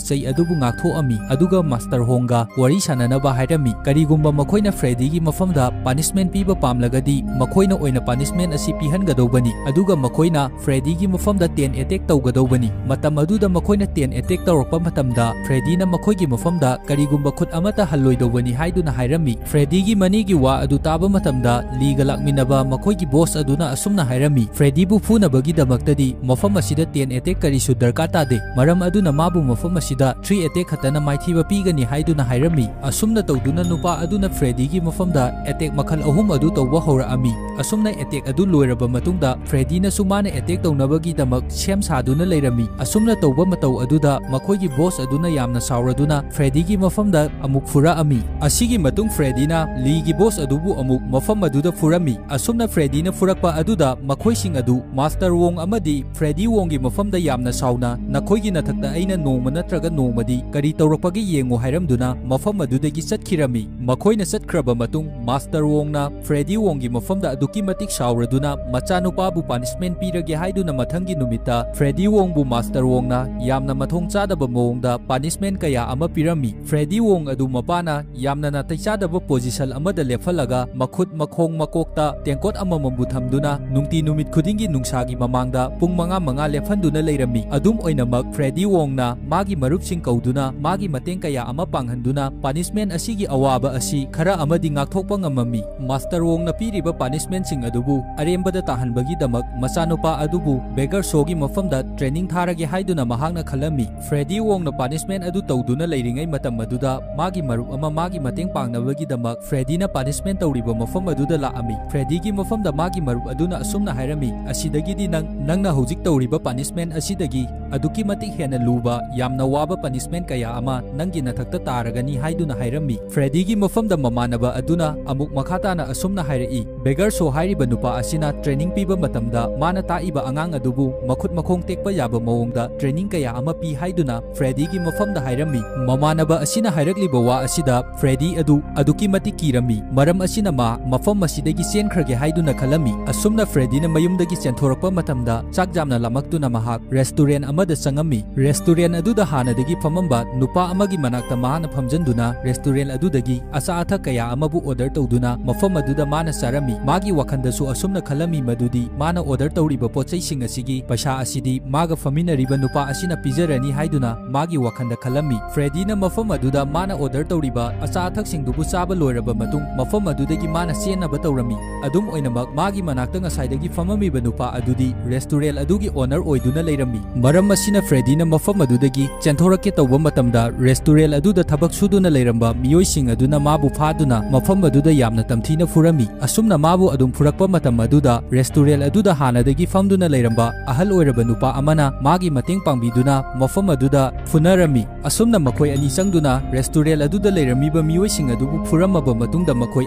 ꯆꯩ ꯑꯗꯨꯕꯨ ꯉꯥꯛꯊꯣꯛꯑꯝꯃꯤ, ꯑꯗꯨꯒ ꯃꯥꯁꯇꯔ ꯍꯣꯡꯒ ꯋꯥꯔꯤ ꯁꯥꯟꯅꯅꯕ ꯍꯥꯏꯔꯝꯃꯤ꯫ ꯀꯔꯤꯒꯨꯝꯕ ꯃꯈꯣꯏꯅ ꯐ꯭ꯔꯦꯗꯤꯒꯤ ꯃꯐꯝꯗ ꯄꯥꯅꯤꯁꯃꯦꯟ ꯄꯤꯕ ꯄꯥꯝꯂꯒꯗꯤ ꯃꯈꯣꯏꯅ ꯑꯣꯏꯅ ꯄꯥꯅꯤꯁꯃꯦꯟ ꯑꯁꯤ ꯄꯤꯍꯟꯒꯗꯧꯕꯅꯤ, ꯑꯗꯨꯒ ꯃꯈꯣꯏꯅ ꯐ꯭ꯔꯦꯗꯤꯒꯤ ꯃꯐꯝꯗ ꯇꯦꯟ ꯑꯦꯇꯦꯛ ꯇꯧꯒꯗꯧꯕꯅꯤ꯫ ꯃꯇꯝ ꯑꯗꯨꯗ ꯃꯈꯣꯏꯅ ꯇꯦꯟ ꯑꯦꯇꯦꯛ ꯇꯧꯔꯛꯄ ꯃꯇꯝꯗ ꯐ꯭ꯔꯦꯗꯤꯅ ꯃꯈꯣꯏꯒꯤ ꯃꯐꯝꯗ ꯀꯔꯤꯒꯨꯝꯕ ꯈꯨꯠ ꯑꯃꯠꯇ ꯍꯜꯂꯣꯏꯗꯧꯕꯅꯤ ꯍꯥꯏꯗꯨꯅ ꯍꯥꯏꯔꯝꯃꯤ꯫ ꯐ꯭ꯔꯦꯗꯤꯒꯤ ꯃꯅꯤꯒꯤ ꯋꯥ ꯑꯗꯨ ꯇꯥꯕ ꯃꯇꯝꯗ ꯂꯤꯒ ꯂꯥꯛꯃꯤꯟꯅꯕ ꯃꯈꯣꯏꯒꯤ ꯕꯣꯁ ꯑꯗꯨꯅ ꯑꯁꯨꯝꯅ ꯍꯥꯏꯔꯝꯃꯤ, "ꯐ꯭ꯔꯦꯗꯤꯕꯨ ꯐꯨꯅꯕꯒꯤꯗꯃꯛꯇꯗꯤ ꯃꯐꯝ ꯑꯁꯤꯗ ꯇꯦꯟ ꯑꯦꯇꯦꯛ ꯀꯔꯤꯁꯨ ꯗꯔꯀꯥꯔ ꯇꯥꯗꯦ, ꯃꯔꯝ ꯑꯗꯨꯅ ꯃꯥꯕꯨ ꯃꯐꯝ ꯑꯁꯤꯗ ꯊ꯭ꯔꯤ ꯑꯦꯇꯦꯛ ꯈꯛꯇꯅ ꯃꯥꯏꯊꯤꯕ ꯄꯤꯒꯅꯤ" ꯍꯥꯏꯗꯨꯅ ꯍꯥꯏꯔꯝꯃꯤ꯫ ꯑꯁꯨꯝꯅ ꯇꯧꯗꯨꯅ ꯅꯨꯄꯥ ꯑꯗꯨꯅ ꯐ꯭ꯔꯦꯗꯤꯒꯤ ꯃꯐꯝꯗ ꯑꯦꯇꯦꯛ ꯃꯈꯜ ꯑꯍꯨꯝ ꯑꯗꯨ ꯇꯧꯕ ꯍꯧꯔꯛꯑꯝꯃꯤ꯫ ꯑꯁꯨꯝꯅ ꯑꯦꯇꯦꯛ ꯑꯗꯨ ꯂꯣꯏꯔꯕ ꯃꯇꯨꯡꯗ ꯐ꯭ꯔꯦꯗꯤꯅꯁꯨ ꯃꯥꯅ ꯑꯦꯇꯦꯛ ꯇꯧꯅꯕꯒꯤꯗꯃꯛ ꯁꯦꯝ ꯁꯥꯗꯨꯅ ꯂꯩꯔꯝꯃꯤ꯫ ꯑꯁꯨꯝꯅ ꯇꯧꯕ ꯃꯇꯧ ꯑꯗꯨꯗ ꯃꯈꯣꯏꯒꯤ ꯕꯣꯁ ꯑꯗꯨꯅ ꯌꯥꯝꯅ ꯁꯥꯎꯔꯗꯨꯅ ꯐ꯭ꯔꯦꯗꯤꯒꯤ ꯃꯐꯝꯗ ꯑꯃꯨꯛ ꯐꯨꯔꯛꯑꯝꯃꯤ꯫ ꯑꯁꯤꯒꯤ ꯃꯇꯨꯡ ꯐ꯭ꯔꯦꯗꯤꯅ ꯂꯤꯒꯤ ꯕꯣꯁ ꯑꯗꯨꯕꯨ ꯑꯃꯨꯛ ꯃꯐꯝ ꯑꯗꯨꯗ ꯐꯨꯔꯝꯃꯤ꯫ ꯑꯁꯨꯝꯅ ꯐ꯭ꯔꯦꯗꯤꯅ ꯐꯨꯔꯛꯄ ꯑꯗꯨꯗ ꯃꯈꯣꯏꯁꯤꯡ ꯑꯗꯨ ꯃꯥꯁꯇꯔ ꯋꯣꯡ ꯑꯃꯗꯤ ꯐ꯭ꯔꯦꯗꯤ ꯋꯣꯡꯒꯤ ꯃꯐꯝꯗ ꯌꯥꯝꯅ ꯁꯥꯎꯅ, "ꯅꯈꯣꯏꯒꯤ ꯅꯊꯛꯇ ꯑꯩꯅ ꯅꯣꯡꯃ ꯅꯠꯇ꯭ꯔꯒ ꯅꯣꯡꯃꯗꯤ ꯀꯔꯤ ꯇꯧꯔꯛꯄꯒꯦ ꯌꯦꯡꯉꯨ" ꯍꯥꯏꯔꯝꯗꯨꯅ ꯃꯐꯝ ꯑꯗꯨꯗꯒꯤ ꯆꯠꯈꯤꯔꯝꯃꯤ꯫ ꯃꯈꯣꯏꯅ ꯆꯠꯈ꯭ꯔꯕ ꯃꯇꯨꯡ ꯃꯥꯁꯇꯔ ꯋꯣꯡꯅ ꯐ꯭ꯔꯦꯗꯤ ꯋꯣꯡꯒꯤ ꯃꯐꯝꯗ ꯑꯗꯨꯛꯀꯤ ꯃꯇꯤꯛ ꯁꯥꯎꯔꯗꯨꯅ ꯃꯆꯥꯅꯨꯄꯥꯕꯨ ꯄꯥꯅꯤꯁꯃꯦꯟ ꯄꯤꯔꯒꯦ ꯍꯥꯏꯗꯨꯅ ꯃꯊꯪꯒꯤ ꯅꯨꯃꯤꯠꯇ ꯐ꯭ꯔꯦꯗꯤ ꯋꯣꯡꯕꯨ ꯃꯥꯁꯇꯔ ꯋꯣꯡꯅ ꯌꯥꯝꯅ ꯃꯊꯣꯡ ꯆꯥꯗꯕ ꯃꯑꯣꯡꯗ ꯄꯥꯅꯤꯁꯃꯦꯟ ꯀꯌꯥ ꯑꯃ ꯄꯤꯔꯝꯃꯤ꯫ ꯐ꯭ꯔꯦꯗꯤ ꯋꯣꯡ ꯑꯗꯨ ꯃꯄꯥꯅ ꯌꯥꯝꯅ ꯅꯥꯇꯩ ꯆꯥꯗꯕ ꯄꯣꯖꯤꯁꯟ ꯑꯃꯗ ꯂꯦꯞꯍꯜꯂꯒ ꯃꯈꯨꯠ ꯃꯈꯣꯡ ꯃꯀꯣꯛꯇ ꯇꯦꯡꯀꯣꯠ ꯑꯃꯃꯝꯕꯨ ꯊꯝꯗꯨꯅ ꯅꯨꯡꯇꯤ ꯅꯨꯃꯤꯠ ꯈꯨꯗꯤꯡꯒꯤ ꯅꯨꯡꯁꯥꯒꯤ ꯃꯃꯥꯡꯗ ꯄꯨꯡ ꯃꯉꯥ ꯃꯉꯥ ꯂꯦꯞꯍꯟꯗꯨꯅ ꯂꯩꯔꯝꯃꯤ꯫ ꯑꯗꯨꯝ ꯑꯣꯏꯅꯃꯛ ꯐ꯭ꯔꯦꯗꯤ ꯋꯣꯡꯅ ꯃꯥꯒꯤ ꯃꯔꯨꯞꯁꯤꯡ ꯀꯧꯗꯨꯅ ꯃꯥꯒꯤ ꯃꯇꯦꯡ ꯀꯌꯥ ꯑꯃ ꯄꯥꯡꯍꯟꯗꯨꯅ ꯄꯥꯅꯤꯁꯃꯦꯟ ꯑꯁꯤ ꯒꯤ ꯑꯋꯥꯕ ꯑꯁꯤ ꯈꯔ ꯑꯃꯗꯤ ꯉꯥꯛꯊꯣꯛꯄ ꯉꯝꯃꯝꯃꯤ꯫ ꯃꯥꯁꯇꯔ ꯋꯣꯡꯅ ꯄꯤꯔꯤꯕ ꯄꯥꯅꯤꯁꯃꯦꯟꯁꯤꯡ ꯑꯗꯨꯕꯨ ꯑꯔꯦꯝꯕꯗ ꯇꯥꯍꯟꯕꯒꯤꯗꯃꯛ ꯃꯆꯥꯅꯨꯄꯥ ꯑꯗꯨꯕꯨ ꯕꯦꯒꯔ ꯁꯣꯒꯤ ꯃꯐꯝꯗ ꯇ꯭ꯔꯦꯅꯤꯡ ꯊꯥꯔꯒꯦ ꯍꯥꯏꯗꯨꯅ ꯃꯍꯥꯛꯅ ꯈꯜꯂꯝꯃꯤ꯫ ꯐ꯭ꯔꯦꯗꯤ ꯋꯣꯡꯅ ꯄꯥꯅꯤꯁꯃꯦꯟ ꯑꯗꯨ ꯇꯧꯗꯨꯅ ꯂꯩꯔꯤꯉꯩ ꯃꯇꯝ ꯑꯗꯨꯗ ꯃꯥꯒꯤ ꯃꯔꯨꯞ ꯑꯃ ꯃꯥꯒꯤ ꯃꯇꯦꯡ ꯄꯥꯡꯅꯕꯒꯤꯗꯃꯛ ꯐ꯭ꯔꯦꯗꯤꯅ ꯄꯥꯅꯤꯁꯃꯦꯟ ꯇꯧꯔꯤꯕ ꯃꯐꯝ ꯑꯗꯨꯗ ꯂꯥꯛꯑꯝꯃꯤ꯫ ꯐ꯭ꯔꯦꯗꯤꯒꯤ ꯃꯐꯝꯗ ꯃꯥꯒꯤ ꯃꯔꯨꯞ ꯑꯗꯨꯅ ꯑꯁꯨꯝꯅ ꯍꯥꯏꯔꯝꯃꯤ, "ꯑꯁꯤꯗꯒꯤꯗꯤ ꯅꯪ, ꯅꯪꯅ ꯍꯧꯖꯤꯛ ꯇꯧꯔꯤꯕ ꯄꯥꯅꯤꯁꯃꯦꯟ ꯑꯁꯤꯗꯒꯤ ꯑꯗꯨꯛꯀꯤ ꯃꯇꯤꯛ ꯍꯦꯟꯅ ꯂꯨꯕ, ꯌꯥꯝꯅ ꯋꯥꯕ ꯄꯥꯅꯤꯁꯃꯦꯟ ꯀꯌꯥ ꯑꯃ ꯅꯪꯒꯤ ꯅꯊꯛꯇ ꯇꯥꯔꯒꯅꯤ" ꯍꯥꯏꯗꯨꯅ ꯍꯥꯏꯔꯝꯃꯤ꯫ ꯐ꯭ꯔꯦꯗꯤꯒꯤ ꯃꯐꯝꯗ ꯃꯃꯥꯟꯅꯕ ꯑꯗꯨꯅ ꯑꯃꯨꯛ ꯃꯈꯥ ꯇꯥꯅ ꯑꯁꯨꯝꯅ ꯍꯥꯏꯔꯛꯏ, "ꯕꯦꯒꯔ ꯁꯣ ꯍꯥꯏꯔꯤꯕ ꯅꯨꯄꯥ ꯑꯁꯤꯅ ꯇ꯭ꯔꯦꯅꯤꯡ ꯄꯤꯕ ꯃꯇꯝꯗ ꯃꯥꯅ ꯇꯥꯛꯏꯕ ꯑꯉꯥꯡ ꯑꯗꯨꯕꯨ ꯃꯈꯨꯠ ꯃꯈꯣꯡ ꯇꯦꯛꯄ ꯌꯥꯕ ꯃꯑꯣꯡꯗ ꯇ꯭ꯔꯦꯅꯤꯡ ꯀꯌꯥ ꯑꯃ ꯄꯤ" ꯍꯥꯏꯗꯨꯅ ꯐ꯭ꯔꯦꯗꯤꯒꯤ ꯃꯐꯝꯗ ꯍꯥꯏꯔꯝꯃꯤ꯫ ꯃꯃꯥꯟꯅꯕ ꯑꯁꯤꯅ ꯍꯥꯏꯔꯛꯂꯤꯕ ꯋꯥ ꯑꯁꯤꯗ ꯐ꯭ꯔꯦꯗꯤ ꯑꯗꯨ ꯑꯗꯨꯛꯀꯤ ꯃꯇꯤꯛ ꯀꯤꯔꯝꯃꯤ꯫ ꯃꯔꯝ ꯑꯁꯤꯅ ꯃꯥ ꯃꯐꯝ ꯑꯁꯤꯗꯒꯤ ꯆꯦꯟꯈ꯭ꯔꯒꯦ ꯍꯥꯏꯗꯨꯅ ꯈꯜꯂꯝꯃꯤ꯫ ꯑꯁꯨꯝꯅ ꯐ꯭ꯔꯦꯗꯤꯅ ꯃꯌꯨꯝꯗꯒꯤ ꯆꯦꯟꯊꯣꯔꯛꯄ ꯃꯇꯝꯗ ꯆꯥꯛ ꯌꯥꯝꯅ ꯂꯥꯝꯃꯛꯇꯨꯅ ꯃꯍꯥꯛ ꯔꯦꯁꯇꯨꯔꯦꯟ ꯑꯃꯗ ꯆꯪꯉꯝꯃꯤ꯫ ꯔꯦꯁꯇꯨꯔꯦꯟ ꯑꯗꯨꯗ ꯍꯥꯟꯅꯗꯒꯤ ꯐꯝꯃꯝꯕ ꯅꯨꯄꯥ ꯑꯃꯒꯤ ꯃꯅꯥꯛꯇ ꯃꯍꯥꯛꯅ ꯐꯝꯖꯟꯗꯨꯅ ꯔꯦꯁꯇꯨꯔꯦꯟ ꯑꯗꯨꯗꯒꯤ ꯑꯆꯥ ꯑꯊꯛ ꯀꯌꯥ ꯑꯃꯕꯨ ꯑꯣꯔꯗꯔ ꯇꯧꯗꯨꯅ ꯃꯐꯝ ꯑꯗꯨꯗ ꯃꯥꯅ ꯆꯥꯔꯝꯃꯤ꯫ ꯃꯥꯒꯤ ꯋꯥꯈꯜꯗꯁꯨ ꯑꯁꯨꯝꯅ ꯈꯜꯂꯝꯃꯤ ꯃꯗꯨꯗꯤ ꯃꯥꯅ ꯑꯣꯔꯗꯔ ꯇꯧꯔꯤꯕ ꯄꯣꯠ ꯆꯩꯁꯤꯡ ꯑꯁꯤꯒꯤ ꯄꯩꯁꯥ ꯑꯁꯤꯗꯤ ꯃꯥꯒ ꯐꯝꯃꯤꯟꯅꯔꯤꯕ ꯅꯨꯄꯥ ꯑꯁꯤꯅ ꯄꯤꯖꯔꯅꯤ ꯍꯥꯏꯗꯨꯅ ꯃꯥꯒꯤ ꯋꯥꯈꯜꯗ ꯈꯜꯂꯝꯃꯤ꯫ ꯐ꯭ꯔꯦꯗꯤꯅ ꯃꯐꯝ ꯑꯗꯨꯗ ꯃꯥꯅ ꯑꯣꯔꯗꯔ ꯇꯧꯔꯤꯕ ꯑꯆꯥ ꯑꯊꯛꯁꯤꯡꯗꯨꯕꯨ ꯆꯥꯕ ꯂꯣꯏꯔꯕ ꯃꯇꯨꯡ ꯃꯐꯝ ꯑꯗꯨꯗꯒꯤ ꯃꯥꯅ ꯆꯦꯟꯅꯕ ꯇꯧꯔꯝꯃꯤ꯫ ꯑꯗꯨꯝ ꯑꯣꯏꯅꯃꯛ ꯃꯥꯒꯤ ꯃꯅꯥꯛꯇ ꯉꯁꯥꯏꯗꯒꯤ ꯐꯝꯃꯝꯃꯤꯕ ꯅꯨꯄꯥ ꯑꯗꯨꯗꯤ ꯔꯦꯁꯇꯨꯔꯦꯟ ꯑꯗꯨꯒꯤ ꯑꯣꯅꯔ ꯑꯣꯏꯗꯨꯅ ꯂꯩꯔꯝꯃꯤ꯫ ꯃꯔꯝ ꯑꯁꯤꯅ ꯐ꯭ꯔꯦꯗꯤꯅ ꯃꯐꯝ ꯑꯗꯨꯗꯒꯤ ꯆꯦꯟꯊꯣꯔꯛꯀꯦ ꯇꯧꯕ ꯃꯇꯝꯗ ꯔꯦꯁꯇꯨꯔꯦꯟ ꯑꯗꯨꯗ ꯊꯕꯛ ꯁꯨꯗꯨꯅ ꯂꯩꯔꯝꯕ ꯃꯤꯑꯣꯏꯁꯤꯡ ꯑꯗꯨꯅ ꯃꯥꯕꯨ ꯐꯥꯗꯨꯅ ꯃꯐꯝ ꯑꯗꯨꯗ ꯌꯥꯝꯅ ꯇꯝꯊꯤꯅ ꯐꯨꯔꯝꯃꯤ꯫ ꯑꯁꯨꯝꯅ ꯃꯥꯕꯨ ꯑꯗꯨꯝ ꯐꯨꯔꯛꯄ ꯃꯇꯝ ꯑꯗꯨꯗ ꯔꯦꯁꯇꯨꯔꯦꯟ ꯑꯗꯨꯗ ꯍꯥꯟꯅꯗꯒꯤ ꯐꯝꯗꯨꯅ ꯂꯩꯔꯝꯕ ꯑꯍꯜ ꯑꯣꯏꯔꯕ ꯅꯨꯄꯥ ꯑꯃꯅ ꯃꯥꯒꯤ ꯃꯇꯦꯡ ꯄꯥꯡꯕꯤꯗꯨꯅ ꯃꯐꯝ ꯑꯗꯨꯗ ꯐꯨꯅꯔꯝꯃꯤ꯫ ꯑꯁꯨꯝꯅ ꯃꯈꯣꯏ ꯑꯅꯤ ꯆꯪꯗꯨꯅ ꯔꯦꯁꯇꯨꯔꯦꯟ ꯑꯗꯨꯗ ꯂꯩꯔꯝꯃꯤꯕ ꯃꯤꯑꯣꯏꯁꯤꯡ ꯑꯗꯨꯕꯨ ꯐꯨꯔꯝꯃꯕ ꯃꯇꯨꯡꯗ ꯃꯈꯣꯏ